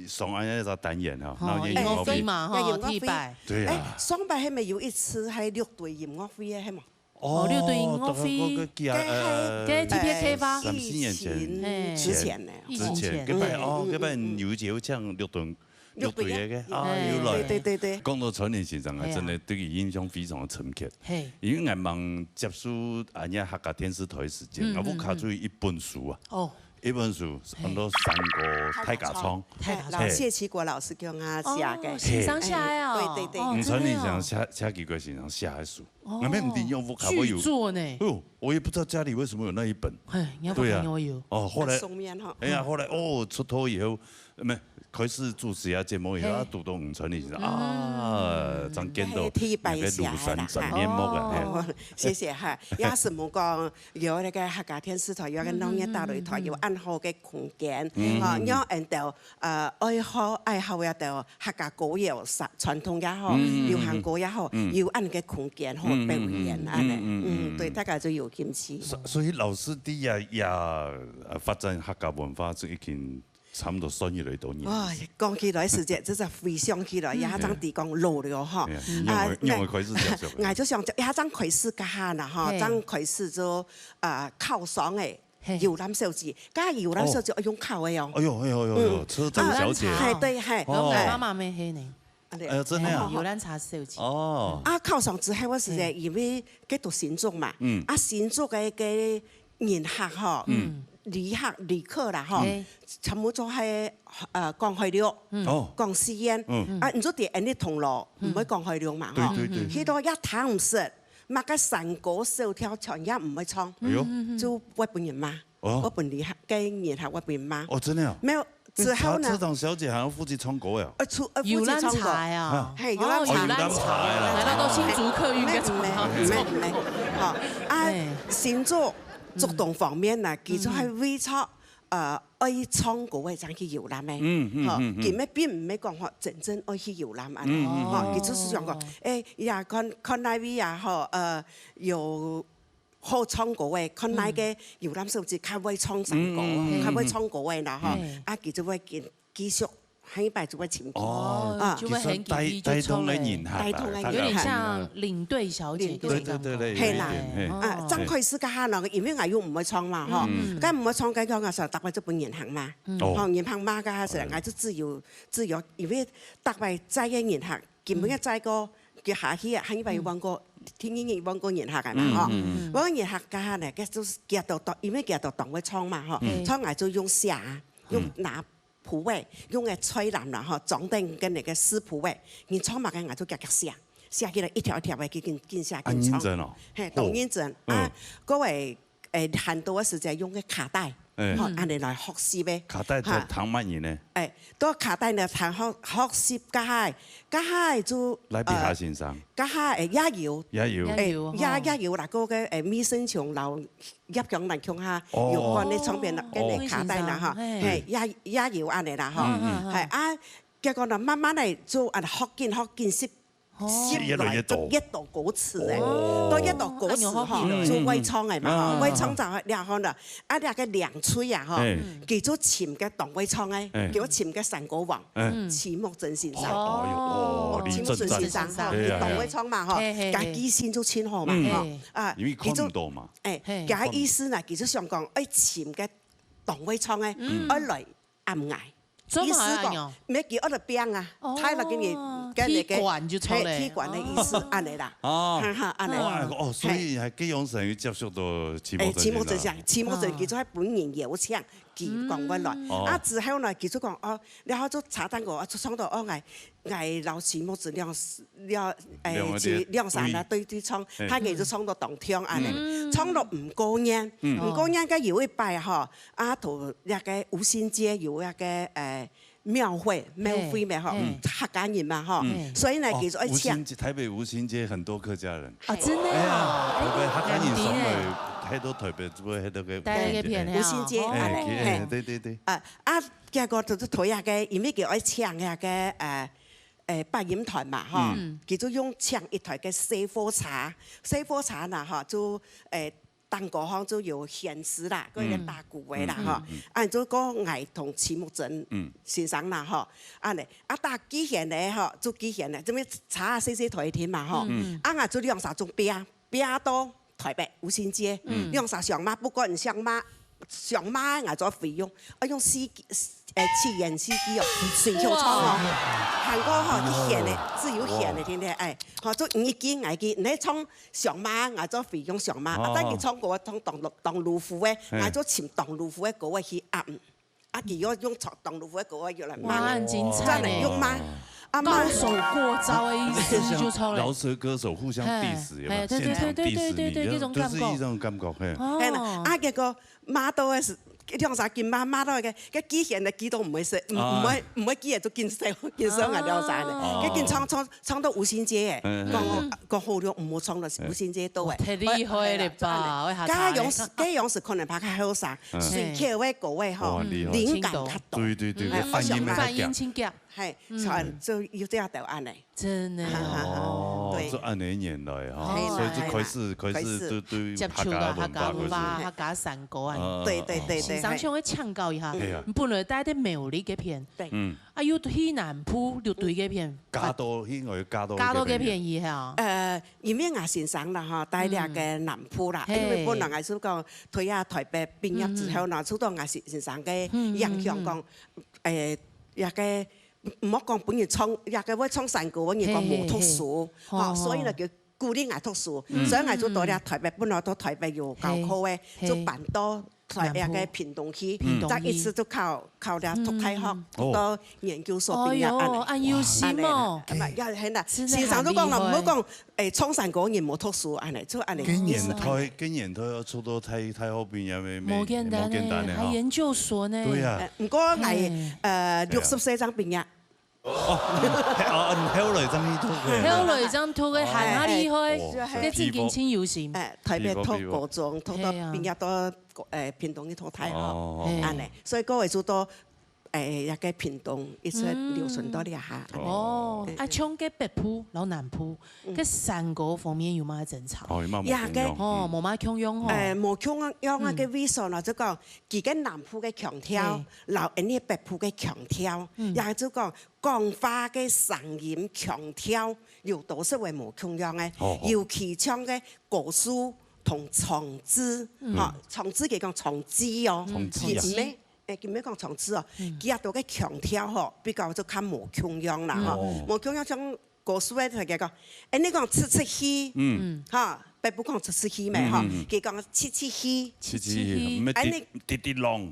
上恁样一个单元哈，哦，然后也有音乐会嘛，哈，要音乐会。第一摆。对啊。哎，上摆还没有一次，还六堆音乐会的，还嘛。哦，六堆音乐会。哦，大概个，个，呃，个T P K吧。三四年前。疫情之前呢。疫情前。之前，个摆，哦，嗯，嗯，个摆有一个有唱六堆 六堆个，六堆个，啊，哎。有来。对，对，对，对。讲到传林先生啊，哎呀。真的对佢印象非常的深刻。嘿。因为𠊎吂接触恁樣客家电视台个時间，嗯，𠊎屋下就有一本书啊。嗯，嗯。哦。一本书，安到《山歌大家唱》。大家唱。哎，老谢其国老师给我写个。哦，先生写个哦。哎，对，对，对。哦，嗯，传林先生，真的哦。谢，谢其國先生写个书。 哦，俺们林永福卡位有。巨作呢。哎呦，我也不知道家里为什么有那一本。嘿，你要不要看我有？对啊。哦，后来，送面哈。哎呀，后来，哦，出道以后，没，开始主持啊节目以后，哎。啊，读到五川里，嗯。啊，正见到哎，第一版那个庐山真面目啊，哎。哦，谢谢哈。也是我讲，有那个客家电视台，有个农业大擂台，嗯，嗯，嗯，嗯。有恁好个空间，嗯，哦，嗯，嗯。让俺兜 呃，爱好，爱好个就客家歌谣、传，传统也好，嗯，嗯，嗯，流行歌也好，嗯。有恁个空间好表演，嗯，嗯，嗯，恁呢，嗯，嗯，嗯，嗯，对，嗯。大家就有兴趣。所，所以老师你也，也，呃，发展客家文化是已经差不多算起来多年。哇，讲起来时间，真是回想起来，嗯。也正知讲老了哈。哎呀，你用啊，我，你用我开始接触的。那，我就想，也正开始个下啦哈，嘿。正开始就，呃，靠上诶。 嘿。游览小姐，該游览小姐，哦。哎，用考的哦。哎呦，哎呦，哎呦，哎呦，嗯。车长小姐。啊，嘿，對，嘿。哦。哎。媽媽咩係呢？哎呀，真的啊。哎，遊覽車小姐。哦。啊，考上之後，我實在因為該讀新竹嘛，嗯。啊，新竹个，个人客吼，嗯。旅客，旅客啦吼，嘿。全部做係，呃，講海陸，嗯。哦。講四縣，嗯。啊，你做在恁呢銅鑼，嗯。毋會講海陸嘛，吼。對，對，對。去到也聽毋識，麼个山歌小調全也毋會唱，哎呦。就會分人罵。 哦。我本來還，該年還我本罵。哦，真的啊？沒有，之後呢？車，車長小姐還要負責唱歌呀？呃，出，呃，負責唱歌。遊覽車啊。啊。嘿，遊覽車。哦，遊覽車啊。來到新竹客運該種啊。沒，沒，沒，沒。好，啊，哎。新竹，竹東方面呢，嗯。其實還為著，呃，愛唱歌个，正去遊覽个。嗯，嗯，好，嗯，嗯。佢乜並毋係講吼，真正愛去遊覽恁呢。嗯，嗯，嗯。好，佢就係想講，哦。哎，呀，看，看哪位啊，吼，呃，有 好唱歌个，看哪个遊覽小姐較會唱山歌，嗯，嗯，嗯，嗯。較會唱歌个啦，吼，嗯。啊，佢就會繼，繼續，下一擺就會尋佢。哦，啊。就會很努力去唱了。其實帶，帶動个人客啦，帶動个人客。有點像領隊小姐該種感覺。對，對，對，對，有一點，嘿。嘿啦。嘿。啊，哦。正開始該下呢，因為𠊎又毋會唱嘛，吼，嗯。該毋會唱，該講啊，啥，逐擺就分人客罵，嗯。哦。吼，人客罵該下時，嗯。𠊎就自由，自由，因為逐擺載个人客， 根本个載過，佢下去啊，下一擺又換過，嗯。天天又換過人客个嘛，嗯，吼。嗯，嗯。換人客該下呢，佢就係佢都當，因為佢都當會唱嘛，吼。嗯。唱𠊎就用寫啊，用拿譜仔，用个菜籃啦，吼，裝等跟那個詩譜仔，你唱麼个𠊎就遽遽寫，寫起來一條一條个，緊緊寫緊唱。啊，認真哦。嘿，當認真。哦。啊，嗯。各位 誒，還多个時節用个卡帶，哎。吼，嗯。恁呢來學習个。卡帶就，哈。聽麼人呢？哎，到卡帶呢，聽學，學習該下，該下就，賴皮下先生。呃，該下，誒，也有。也有。也有，誒，也，吼。也有啦，該个，誒，味生窮摎葉向南共下，哦。有關个唱片啦，哦。跟个卡帶啦，哈，哦。嘿。嘿，也，也有恁呢啦，哈。嗯，嗯。嘿，啊，結果呢，慢慢个就恁學緊，學緊，識 哦。越來越多。越多歌詞誒，哦。都越多歌詞吼，哎喲，好聽哦。就會唱誒嘛，吼，嗯。會唱就了後呢，啊，那個兩歲啊，吼，哎。佢就尋个當會唱誒，哎。佢就尋个山歌王，哎。徐茂珍先生。哦，哎喲，哦，徐茂珍先生，李正贊。吼，哎呀，佢當會唱嘛，吼，哎呀。嘿，嘿，嘿。佢記性就盡好嘛，嗯。吼，嘿。啊，因為看毋到嘛。佢就，哎，嘿。佢个意思呢，佢就想講，愛尋个當會唱誒，嗯。愛來 暗暝。做麼个恁樣？意思講，毋係佢愛來拚啊，哦。大陸个人跟那个踢館就著咧。嘿，踢館的意思，恁呢啦。哦。哈哈，恁呢。哦，哦，所以還恁樣神有接觸到徐茂珍。哎，徐茂珍先生，徐茂珍佢就係本人邀請，佢講阮來。哦。啊，之後呢，佢就講，哦，然後就茶蛋糕，啊，就唱到，哦，𠊎，𠊎摎徐茂珍兩，兩，哎，兩個字，徐，兩儕啦，對，對唱，嘿。佢就唱到當暢恁呢。嗯。唱到毋過癮，嗯。毋過癮个有一擺吼，啊，同那個吳興街有那個，哎， 廟會，廟會咩吼，嘿，客家人嘛吼，嗯。所以呢，哦，佢就愛請。吳興街，台北吳興街很多客家人。啊，真的哦。哎呀，台北客家人上來，哎，很多台北，不會很多个。在那個片，吳興街，哦。哎，哎，哎，嘿。對，對，對。啊，啊，結果就，就推那個，因為佢愛請那個，呃，呃，八音團嘛吼，嗯。佢就用請一台个細貨車，細貨車呢吼，就，呃， 當歌項就有弦子啦，嗯。還有打鼓个啦，嗯，吼。嗯，嗯。啊，就講𠊎同徐茂珍，嗯，先生啦，吼。恁呢，啊，打擊弦个，吼，就擊弦个，這邊茶細細台聽嘛，吼。嗯。啊，𠊎就兩儕就拼，拼到台北吳興街，嗯。兩儕相罵，不管相罵，相罵，𠊎做費用，啊，用四，呃，七弦四支哦，隨口唱哦。哇。還過吼，擊弦个，自由弦个，哇。聽聽，哎，吼，就你一支，𠊎一支，你唱 相罵，𠊎做費用相罵。啊，哦。但佢唱歌唱當，當魯夫个，嘿。𠊎就尋當魯夫个歌仔去壓。啊，佢又用唱當魯夫个歌仔又來罵。哇，很精彩呢。真的用罵。啊，罵。高手過招的意思就出來。饒舌歌手互相diss，有沒有？嘿，嘿，對，對，現場diss你，對，對，對，對，就，這種感覺。就是一種感覺，嘿。哦。嘿啦，啊，結果罵到个是，兩儕緊罵，罵到个，个機弦个機都毋會使，毋，啊。毋會，毋會機个就緊燒，緊燒𠊎兩儕呢。哦。个緊唱，唱，唱到吳興街欸，嗯，講，嗯。講好了，毋好唱了，吳興街到欸。哇，太厲害了吧！哎，哎，會客家人。該樣式，該樣式可能比較後生，嗯。隨口个歌仔吼，哇，厲害。靈感較多。對，對，對，嗯，反應會較強。反應真強。嘿，嗯。像就有這樣答案呢。真的哦。哦，對。這恁樣原來哈，嘿啦，所以這開始，嘿啦。開始對，對客家文化，接觸到客家文化，開始。客家山歌啊。嗯，對，對，對，對，先生，嘿。想要請教一下，嗯。嘿啊。你本來戴在苗栗該片，對。嗯。 啊，又去南部，又對該片。嫁到，應該嫁到該片。嫁到該片去哈。呃，因為𠊎先生啦吼，戴這个南部啦，嗯。因為本來𠊎係講，嘿。退下台北畢業之後呢，嗯。受到𠊎先，先生个影響講，嗯，嗯，嗯。誒，這个，毋好講本人唱，這个會唱山歌，本人講無讀書，嘿，嘿，嘿。吼，哦。所以呢，就 鼓勵𠊎讀書，嗯。所以𠊎就到了台北，本來到台北有教課个，嘿，嘿。就搬到台北个屏東去，屏東去。再一次就考，考了讀大學，嗯。讀到研究所畢業，哎喲，恁樣。恁有心哦。哇，恁樣啦，恁樣，係啦。真的很厲害。先生都講了，毋好講，誒，唱山歌人無讀書，恁樣，就恁樣。跟年代，跟年代要出到大，大學畢業，無簡單呢，無簡單呢，哈。還研究所呢。對啊。呃，毋過𠊎，嘿。呃，對啊。六十歲正畢業。 哦，哦，你後來正去讀个。後來正讀个，還較厲害，哦，該正經真有心。哎，台北讀高中，讀到畢業到，哎，屏東去讀大學，哦。嘿。恁樣，所以各位就到，哎，該个屏東一直留存到這下。嗯。哦，哎。啊，像該北部摎南部，嗯。該山歌方面有麼个爭吵？哦，有麼个無共樣。也該，哦，無麼个共樣吼。哎，無共樣啊，嗯。該為啥呢？就講，佢个南部个腔調，嘿。摎𠊎等北部个腔調，嗯。也就講， 講話个聲音腔調有多少會無共樣个，哦，哦。尤其像个高樹同長治，嗯。吼，長治佢講長治哦，長治啊。佢毋係，誒，佢毋係講長治哦，嗯。佢也多个腔調吼，比較就較無共樣啦，吼。嗯。哦。無共樣像高樹个，佢講，誒，你講出出去，嗯。吼，北部講出出去咩，吼，嗯，嗯，嗯。佢講去去去。去去去，去去去。毋係滴，誒，你滴滴浪。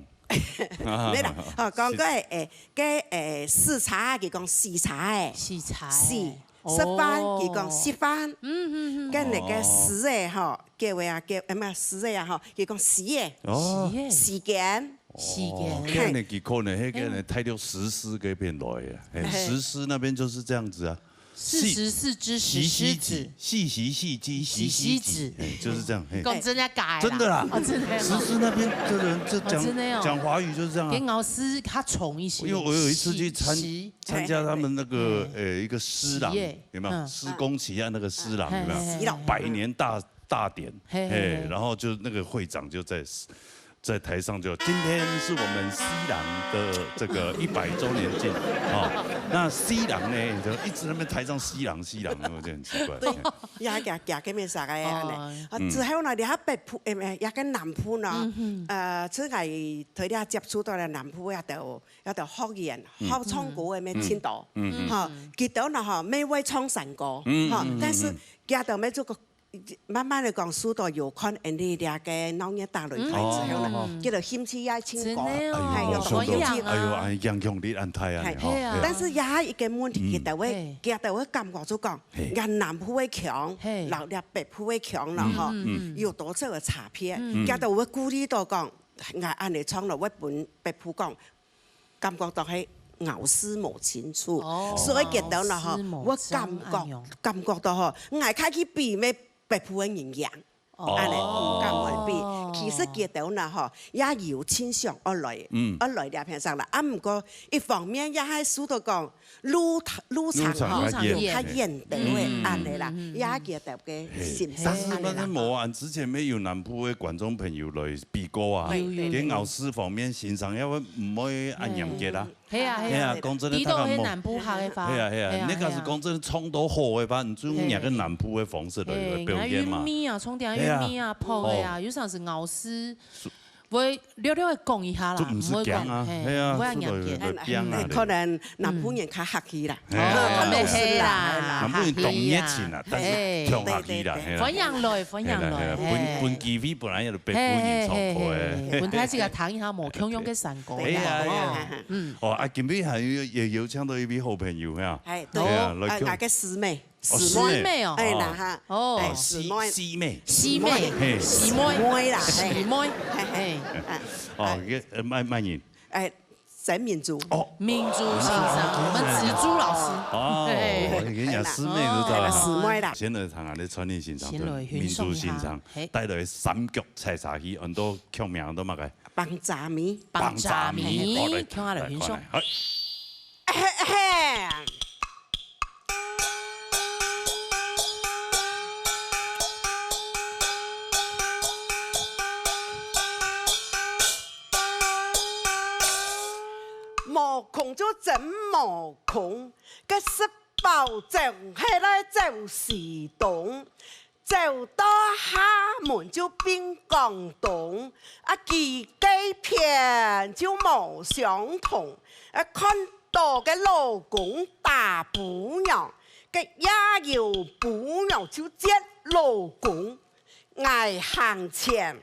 無啦，吼，講過，誒，該，誒，駛車，佢講駛車誒。駛車誒。駛，哦。食飯，佢講食飯。嗯，嗯，嗯。該那個時誒，吼，各位啊，各，誒，毋係，時誒啊，吼，佢講時誒。哦。時誒。時間。時間。哦，該那個可能，那個呢，嘿。大陸石獅該片來啊，嘿，嘿。石獅那邊就是這樣子啊。 四十四隻石獅子。四十四隻，四十四隻，四十四隻。哎，就是這樣，嘿。講真的假的啦？真的啦。哦，真的。石獅那邊的人，這講，哦，真的哦。講華語就是這樣啊。比較重一些。因為我有一次去參，是。參加他們那個，嘿。呃，一個獅郎，是耶。有沒有？嗯。施工期啊，那個獅郎，有沒有？嘿，嘿，嘿。百年大，大典，嘿，嘿，嘿，嘿。然後就那個會長就在在台上就，今天是我们西郎的这个一百周年庆，哦，那西郎呢，就一直在那边台上西郎西郎，有点奇怪。对，也也也个咩啥个安尼。哦。啊，嗯。之後呢，你還北部，誒，誒，也个南部呢，嗯哼。呃，自家對了接觸到了南部，也都也都學員，嗯。學唱歌个咩真多，嗯。嗯。哈，佢兜呢哈，乜會唱山歌，嗯，哈，嗯，嗯，但是嗯。佢兜乜做个 慢慢个講，受到有看𫣆俚這个鬧熱打擂台之後呢，哦。佢就興趣也真高，真的哦。哎喲，係，有興趣。哎喲，哎，影響力恁大啊，係，吼，係啊。但是也一个問題，嗯。佢就會，嘿。佢就會感覺就講，嘿。𫣆南部个腔，嘿。摎這北部个腔了，嗯，吼，嗯，嗯。有多少个差別，嗯。佢就會顧慮到講，𠊎恁樣唱了，會分北部講， 感覺到係咬字無清楚。哦。所以佢兜呢，吼，咬字無，我感覺，正恁樣。感覺到吼，𠊎開去比乜北部个人贏，哦。恁樣，毋敢會比。哦。其實佢兜呢，吼，也有盡想愛來，嗯。愛來這片上啦。啊，毋過一方面也係受到講，路，路程吼，路程較遠。較遠兜个，嗯。恁樣啦，嗯，嗯，嗯。也佢兜个心情，嘿。但是，恁樣啦。但是無啊，之前乜有南部个觀眾朋友來比過啊，有，有，有。佢咬字方面，先生也會，毋會恁嚴格啊。嗯。 係啊，係啊。係啊，講真个，知道係南部客个話。大家無，係啊，係啊，係啊，該个係講真个，唱到好个話，你就用若个南部个方式來，係啊。來表演嘛。係，有味啊，唱起來有味啊，係啊。泡个啊，哦。有常時咬字，會略略个講一下啦，就毋係講啊，毋會講，係，係啊，毋會恁嚴格。就來，來，來，來，可能南部人較客氣啦。嗯。係啊，係啊，較老實啦，係啊。係啦，南部人當熱情啊，客氣啊。但是，係。當客氣啦，係，係啦。歡迎來，歡迎來，係啦，係啦，分，係。分機會本來就北部人唱歌个。係，係，係，係，分大家聽一下無共樣个山歌啦，係啊，係啊。哦。嗯。 哦，啊，今晡日還有，也邀請到一位好朋友，哈。哎，對。哎呀，來，哦，啊，𠊎个師妹。哦，師妹。師妹哦。哎，那哈。哦。哎，師妹。師妹。師妹。嘿。師妹。師妹啦，嘿。師妹。嘿，嘿。嘿。哦，哎。這，呃，麼，麼人？哎，沈明珠。哦。明珠先生，哦，我們子珠老師。哦，嘿。人家師妹都知道哈。哎，師妹啦。先來聽下，來傳藝欣賞，先來欣賞一下。明珠先生，嘿。帶來三腳採茶戲，安到曲名安到麼个？ 棒炸米。棒炸米，棒炸米，好，來，共下來欣賞。來，看來，好。無空就真無空，該食飽正係來走西東。 走到廈門就變廣東，啊，佢該片就無相同。啊，看到个老公打餔娘，該也有餔娘就接老公。𠊎行前，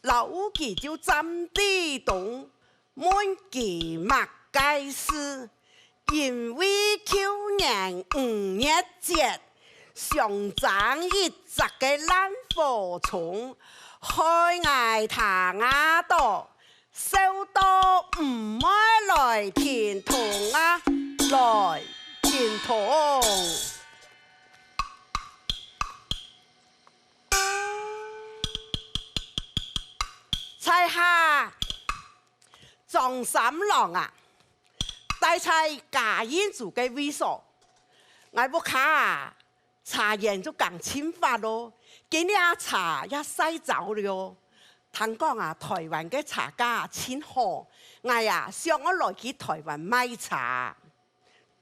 摎佢就站在東， 問佢麼个事，因為舊年五月節，相爭一隻个爛火蟲，害𠊎聽啊到，愁到毋會來停動啊，來停動。在下 張三郎啊，戴在嘉應州个位所，𠊎屋下啊，茶園就耕盡發囉，今年啊茶也曬燥了。聽講啊，臺灣个茶價盡好，𠊎啊想愛來去臺灣賣茶。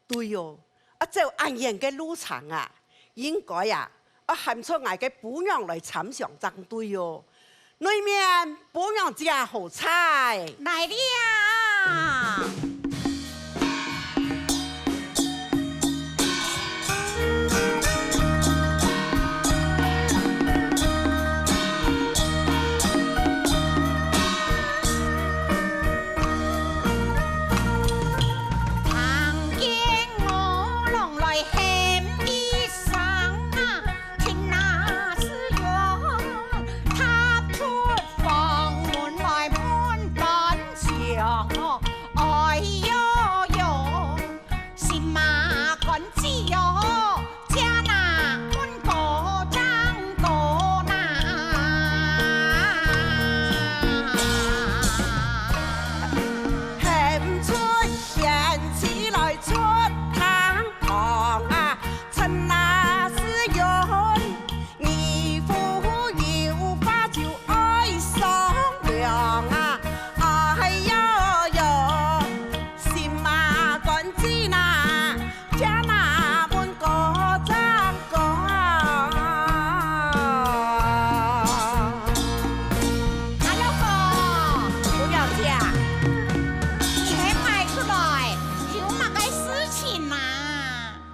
對哦，啊，走恁遠个路程啊，應該啊，愛喊出𠊎个餔娘來參詳正對哦。內面餔娘姐好在。來了。 聽見我郎來喊一聲啊，聽那時用踏出房門來問分曉，愛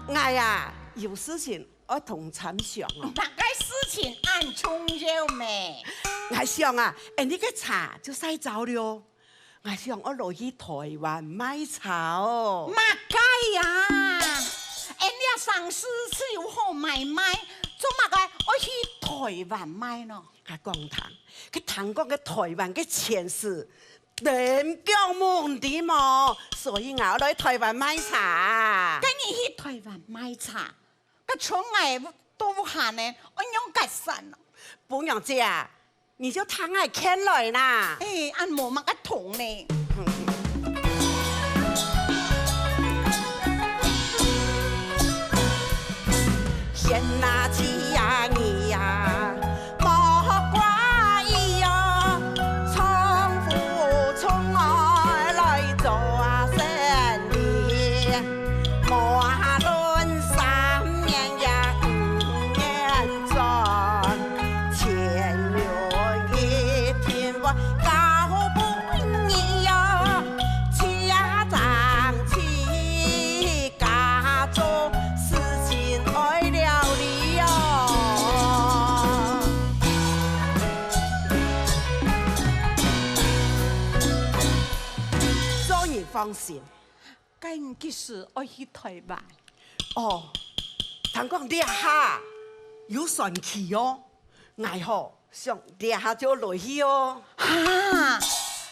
𠊎啊，有事情愛同你參詳哦。麼个事情恁重要咩？𠊎想啊，恁呢个茶就曬燥了。𠊎想愛來去臺灣賣茶哦。麼个呀？恁呢生意就有好買賣，做麼个愛去臺灣賣呢？𠊎講聽，佢聽講个臺灣个錢係 等腳目，你知無？所以𠊎愛來臺灣賣茶。該你去臺灣賣茶，該賰𠊎到屋下呢，愛仰結煞呢？餔娘姐啊，你就聽𠊎勸來啦。哎，恁無麼个通呢。 天哪，地呀，你呀，莫怪伊喲，重富重愛來做生理，無論三年也五年轉，錢有一定會交分你喲，家長去 家中事情愛料理哦。做人放心。該你幾時愛去臺灣？哦，聽講這下有船期哦。 𠊎吼，想這下就來去哦。哈，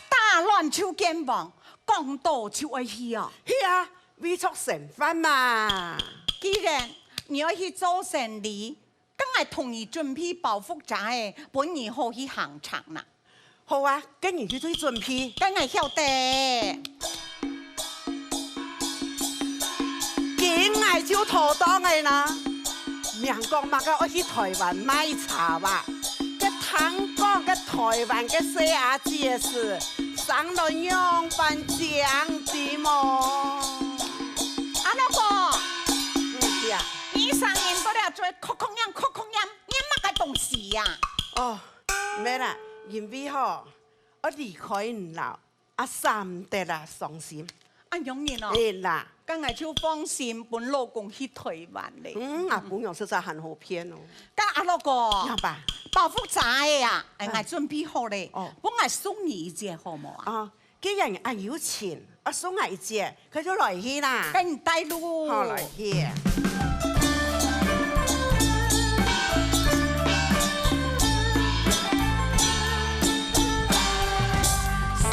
打亂就見黃，講到就愛去哦。係啊，為著生活嘛。既然你愛去做生理，該𠊎同你準備包袱遮仔，分你好去行程啦。 好啊，該你去做準備。該𠊎曉得。今𠊎就妥當个啦。明講麼个愛去臺灣賣茶哇？該聽講該臺灣个細阿姊係生來仰般靚，知無？阿老哥，嗯，係啊。你生人到這做，硞硞念，硞硞念，念麼个東西呀？哦， 毋係啦，因為吼，愛離開你啦，阿三得啦，傷心。恁樣人哦。係啦。該𠊎就放心分老公去臺灣咧。嗯，啊，餔娘實在還好騙哦。該阿老哥，仰般？包袱遮仔啊，哎，嗯。𠊎準備好咧，哦。分𠊎送你一隻好無啊？啊， 既然恁有情，啊，送𠊎一隻，該就來去啦。該你帶路。好，來去。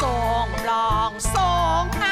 莫噭啦，毋怕啦。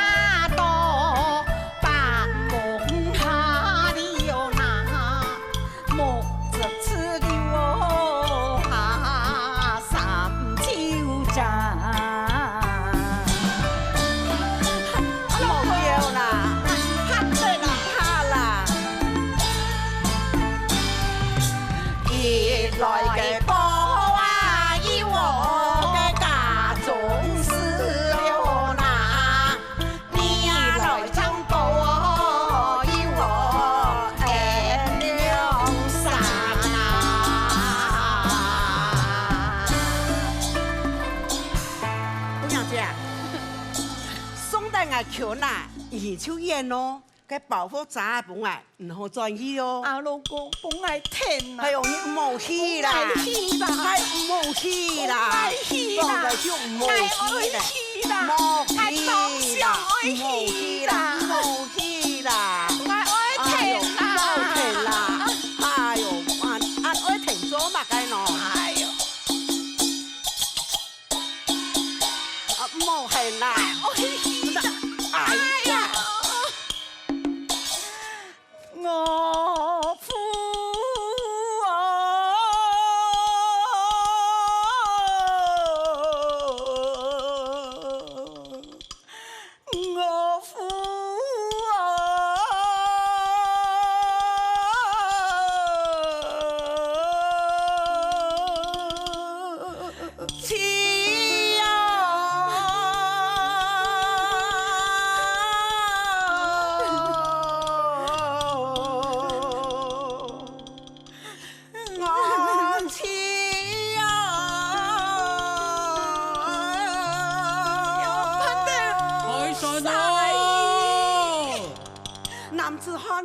姑娘姐，送等𠊎去啦，你就遠咯，該包袱遮分𠊎，毋好轉去哦。阿老哥，分𠊎跈啊！哎喲，你毋好去啦！分𠊎去啦！哎，毋好去啦！分𠊎去啦！講了就毋好去啦！𠊎愛去啦！莫去啦！𠊎當想愛去啦！毋好去啦！毋好去啦！𠊎愛跈啦！哎喲，莫跈啦！哎喲，恁，恁愛跈做麼个呢？哎喲！ 啊，莫喊啦！哎，我去去啦！哎呀！我苦哦！我苦哦！ 開船哦！男子漢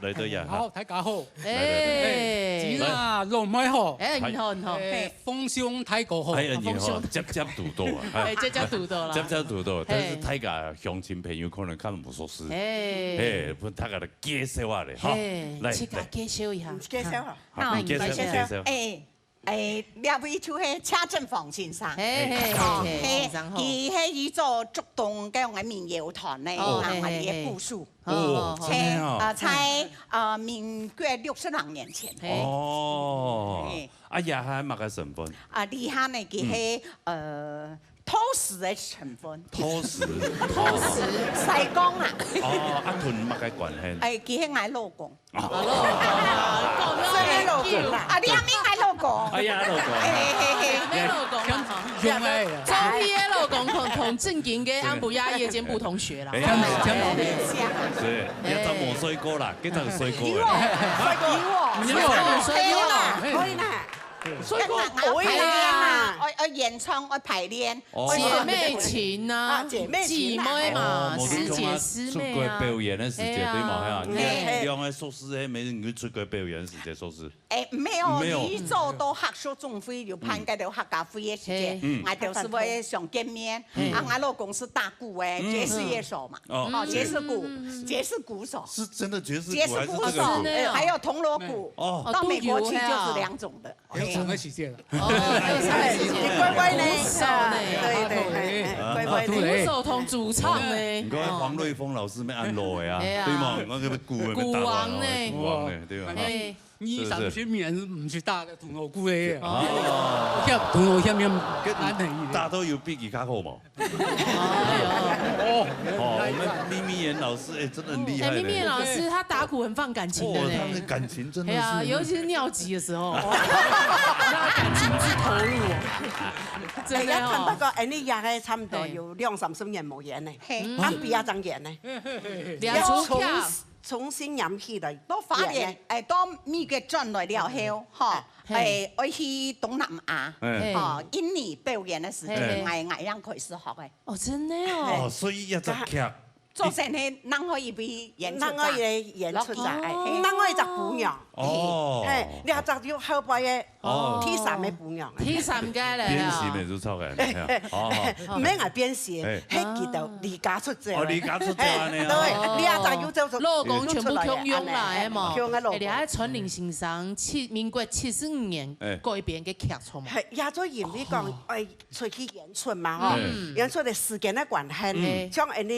來到這下。好，大家好。哎，來，來，來。吉娜老妹好。哎，你好，你好。哎，鳳雄大哥好。哎呀，你好，鳳雄。接接堵到啊，哎，接接堵到啦。接接堵到，但是大家鄉親朋友可能較無熟識。哎。哎，分大家來介紹下咧，哈。哎，來，自家介紹一下。來。介紹啊。好，你介紹，你介紹。你介紹。哎， 哎，這位就係謝振煌先生。嘿，嘿，嘿，哦，嘿，嘿，先生好。佢係一座竹東个𠊎民謠團个，哦，啊，嘿，嘿，个故事。哦，哦，哦。真个哦。啊，在，呃，民國六十零年前。嘿。哦。嘿。啊，這下麼个身份？啊，這下呢，佢係，嗯。呃，道士个身份。道士。道士。西江啊。哦，啊，同麼个關係？哎，佢係𠊎老公。 啊，老公啊，講到很久。啊，你阿明還老公？哎呀，老公。嘿，嘿，嘿，嘿。沒老公啊，哈。用哎。做戲个老公同，同正經个安布亞夜間部同學啦。哎呀，哎呀。是，哎。也早無睡過啦，今朝睡過了。有哦，有哦。有哦。有哦。可以啦。 所以講，愛排練啊，愛，愛演唱，愛排練。哦。姐妹情啊，啊，姐妹情啊。姊妹嘛，哦，師姐師妹啊。無，就像啊，出國表演个時節，哎呀。對嘛，係啊，你，哎。兩個碩士，哎，每日你出國表演个時節，碩士。哎，沒有，沒有。你一早到客屬總會有辦該兜客家會个時節，嘿。嗯。𠊎兜係會相見面。嘿。啊，𠊎老公係打鼓个，嗯。爵士樂手嘛。哦。哦，爵士鼓，嗯。爵士鼓手。是真的爵士鼓還是這個鼓？爵士鼓手，是呢哦。還有銅鑼鼓，哦。到美國去就是兩種的。 還有唱个時節了。哦，還有唱个時節。你乖乖呢。鼓手呢。對，對，哎，哎，乖乖呢。鼓手同主唱呢。你看黃瑞豐老師乜恁老个啊，哎呀。對嘛？你看這個鼓，鼓王呢。鼓王呢，對吧？哎。二三十年毋識打个銅鑼鼓个。哦。跳銅鑼下面，打到有比佢較好無？ 哎喲。哦，我們咪咪眼老師，哎，真的很厲害呢。哎，咪咪眼老師，他打鼓很放感情的呢。哦，他的感情真的是。哎呀，尤其是尿急的時候，哇，那感情之投入哦，真的哦。哎，也坦白講，哎，你也還差不多有兩三十年無演呢，嘿。嗯。啊，比較常演呢。嘿，嘿，嘿，嘿。兩齣劇。從 重新演戲來演呢。到花蓮，哎，到美國轉來了後，嗯。吼，哎，嘿。哎，愛去東南亞，哎。嘿。吼，印尼表演个時節，嘿，嘿。𠊎，𠊎正開始學个。哦，真的哦。哦，所以這齣劇。做先係另外一位演出家。另外一位演出家，哎，哦。另外一隻姑娘。哦。嘿，這隻就後擺个 哦。第三个姑娘。第三个了。變形个就臭个，哦，好，好。毋免𠊎變形，哎。嘿，佢兜離家出走。哦，離家出走恁呢哦。對，你也早就走出，老公全部共用啦，出來啊，哎嘛。共用个老公。哎，你還川林先生七，民國七十五年，哎。改編个劇作嘛。嘿，也就因為講，哦。哎，出去演出嘛，吼，嗯。演出个時間个關係，嗯。像恁呢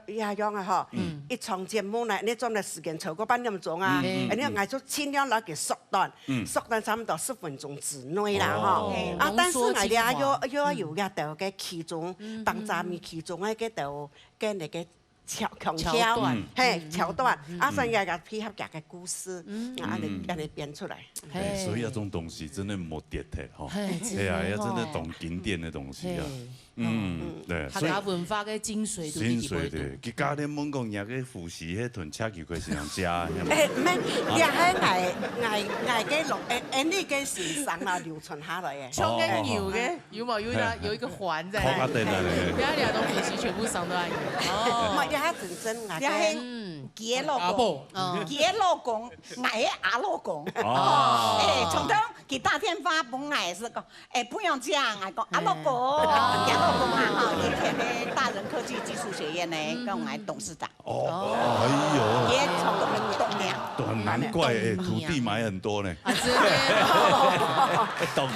也，也樣个吼，嗯。一場節目呢，你做个時間超過半點鐘啊，嗯，嗯，恁呢𠊎就盡量來給縮短。 嗯。縮短差不多十分鐘之內啦，哦。吼。啊，濃縮精華。但是𠊎這又，又愛有這兜个其中，嗯，當中其中个該兜，該那個橋，橋段。橋段。嘿，嗯，橋段。嗯，嗯，啊，所以也，也配合佢个故事，嗯。啊，恁呢，嗯。恁呢編出來。哎，嘿。所以這種東西真的無跌忒吼。嘿，哎呀，真的吼。要真的懂經典的東西啊。嘿。 嗯，嗯。對，客家文化个精髓都在裡背。精髓，對。佢家己問講，若个護士，彼頓車佢可以先食，係無？哎，毋係，啊。也係𠊎，𠊎，𠊎个老，哎，哎，你个先生啊，流傳下來个。像个牛个，哦。有無？有一個，哎。有一個環在那裡。頭殼頂那裡。不要聊東西，全部上到那裡。哦。毋係，也係真正𠊎个，也係嗯。佢个老公，阿婆。哦。佢个老公，𠊎个阿老公。哦。哎，從頭佢打電話分𠊎係講， 哎，不用這樣，𠊎講，阿老公，哎。阿老公啊，吼，以前呢，大人科技技術學院呢，嗯。跟𠊎董事長。哦，哎喲。也從東東陽。啊，难怪，哎，徒弟买很多呢。啊，真的哦。懂，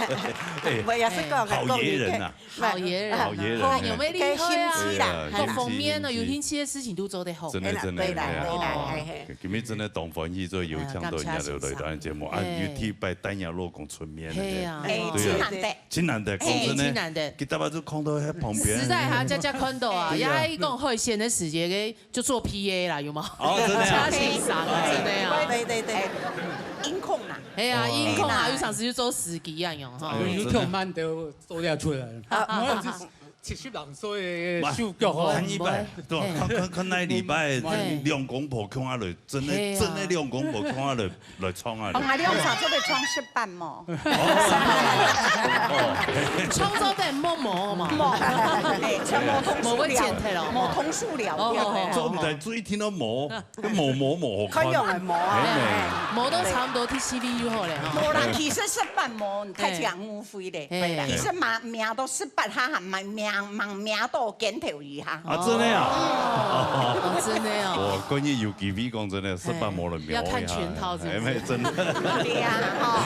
哎，我也是讲，好爷人呐。好爷人。好爷人，哎。有没有厉害啊？该心机啦，哎呀，各方面呢，有兴趣的事情都做得好。真的，真的，对啦，哎呀，对啦，哦。哎，嘿。今日真的当欢喜，做有请到人家来，哎，感谢先生。来咱节目啊，哎。尤其拜丹阳老公出面的。嘿啊。哎，对。真难得。真难得，哎，讲真的，真难得。佢大把就看到在旁边。实在哈，佳佳看到啊，对啊。也还讲海鲜的时节个 就做P A啦，有吗？哦，真的啊。嘉欣赏啊，真的啊。对，对，对。哎，音控啦。哎呀，哦。音控啊，哎呀。有常时就做司机啊，有哈。哎呦，有，有跳慢的，做得出来。啊，我就是七十人岁的手脚哦。看一擺，對吧？哎。看，看，看那禮拜，哎。兩公婆共下來，真的，嘿啊。真的兩公婆共下來，來創啊。哦，𠊎兩儕做得創十八無？哦。創造得無無嘛？無，哎，全部通無會剪忒咯。無通數了，哦，哦，哦，哦。做毋得，注意聽到無。 無無無好看。看樣个無啊。哎，無都差不多T C V就好了哈。無啦，其實十八無，你太強誤會咧。哎。其實嘛，名都十八，他還蠻名，蠻名到肩頭以下。啊，真的啊？哦，真的哦。我关于有机会讲真的，十八无人瞄一下。哎，要看全套是不是？哎，没，真的。对呀，哈，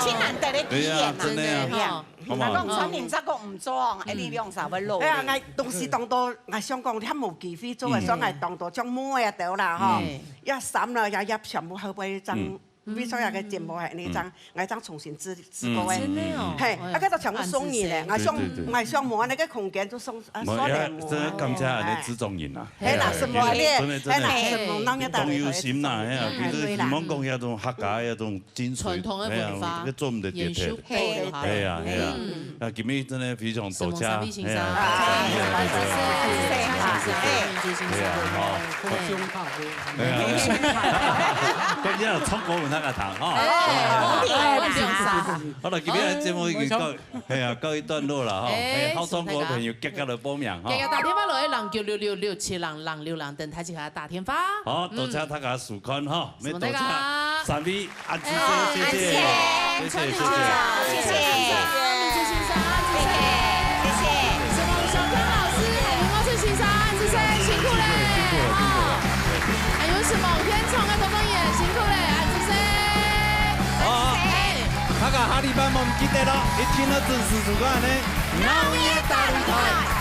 真难得的体验嘛。对呀，真的呀。真的呀。 好嘛。若講全民再講毋做，哎，你兩儕會落力。哎呀，𠊎東西當多，𠊎想講，你還無機會做，嗯。所以𠊎當多將妹仔兜啦，吼，嗯。也衫啦，也，也全部後背一張，嗯。為所有个節目，哎，那張，嗯。𠊎一張重新織，織過个。嗯。真的哦。嘿，哎呀，啊，該都全部送你咧，恁仔細。𠊎想，對，對，對。𠊎想無恁个空間，就送，啊，無，送給我。也，真的感謝恁仔製作人啊。哎。嘿啦，哎呀，什麼咧？真的，真的。哎啦，什麼，人家打當有心啦，哎呀，嗯，其實希望講遐種客家遐種 精髓，傳統的文化，哎呀，這个做毋得跌忒。延續。嘿，好。哎呀，哎呀，嗯。那今日真的非常多謝，沈蒙三位先生，哎呀，哎呀，哎呀，哎呀，哎呀，哎呀，吼，哎呀，關鍵唱歌有那个糖，吼。哎，哎，哎，好了，今天的節目已經告，哎呀，告一段落了，哈。哎，哎，好唱歌的朋友，趕緊來報名，哈。大家打電話來，零九六六六七零零六零，等待大家打電話。好，多謝大家收看，哈。 乜多謝三位，恁仔細，謝謝，謝謝，謝謝，謝謝。謝謝，謝謝。沈蒙小剛老師，還有沈蒙先生，恁仔細，辛苦咧，哈。還有沈蒙天聰个工作人員，辛苦咧，恁仔細。好，哎。大家下禮拜無毋記得咯，一定要準時收看呢。鬧熱大擂台。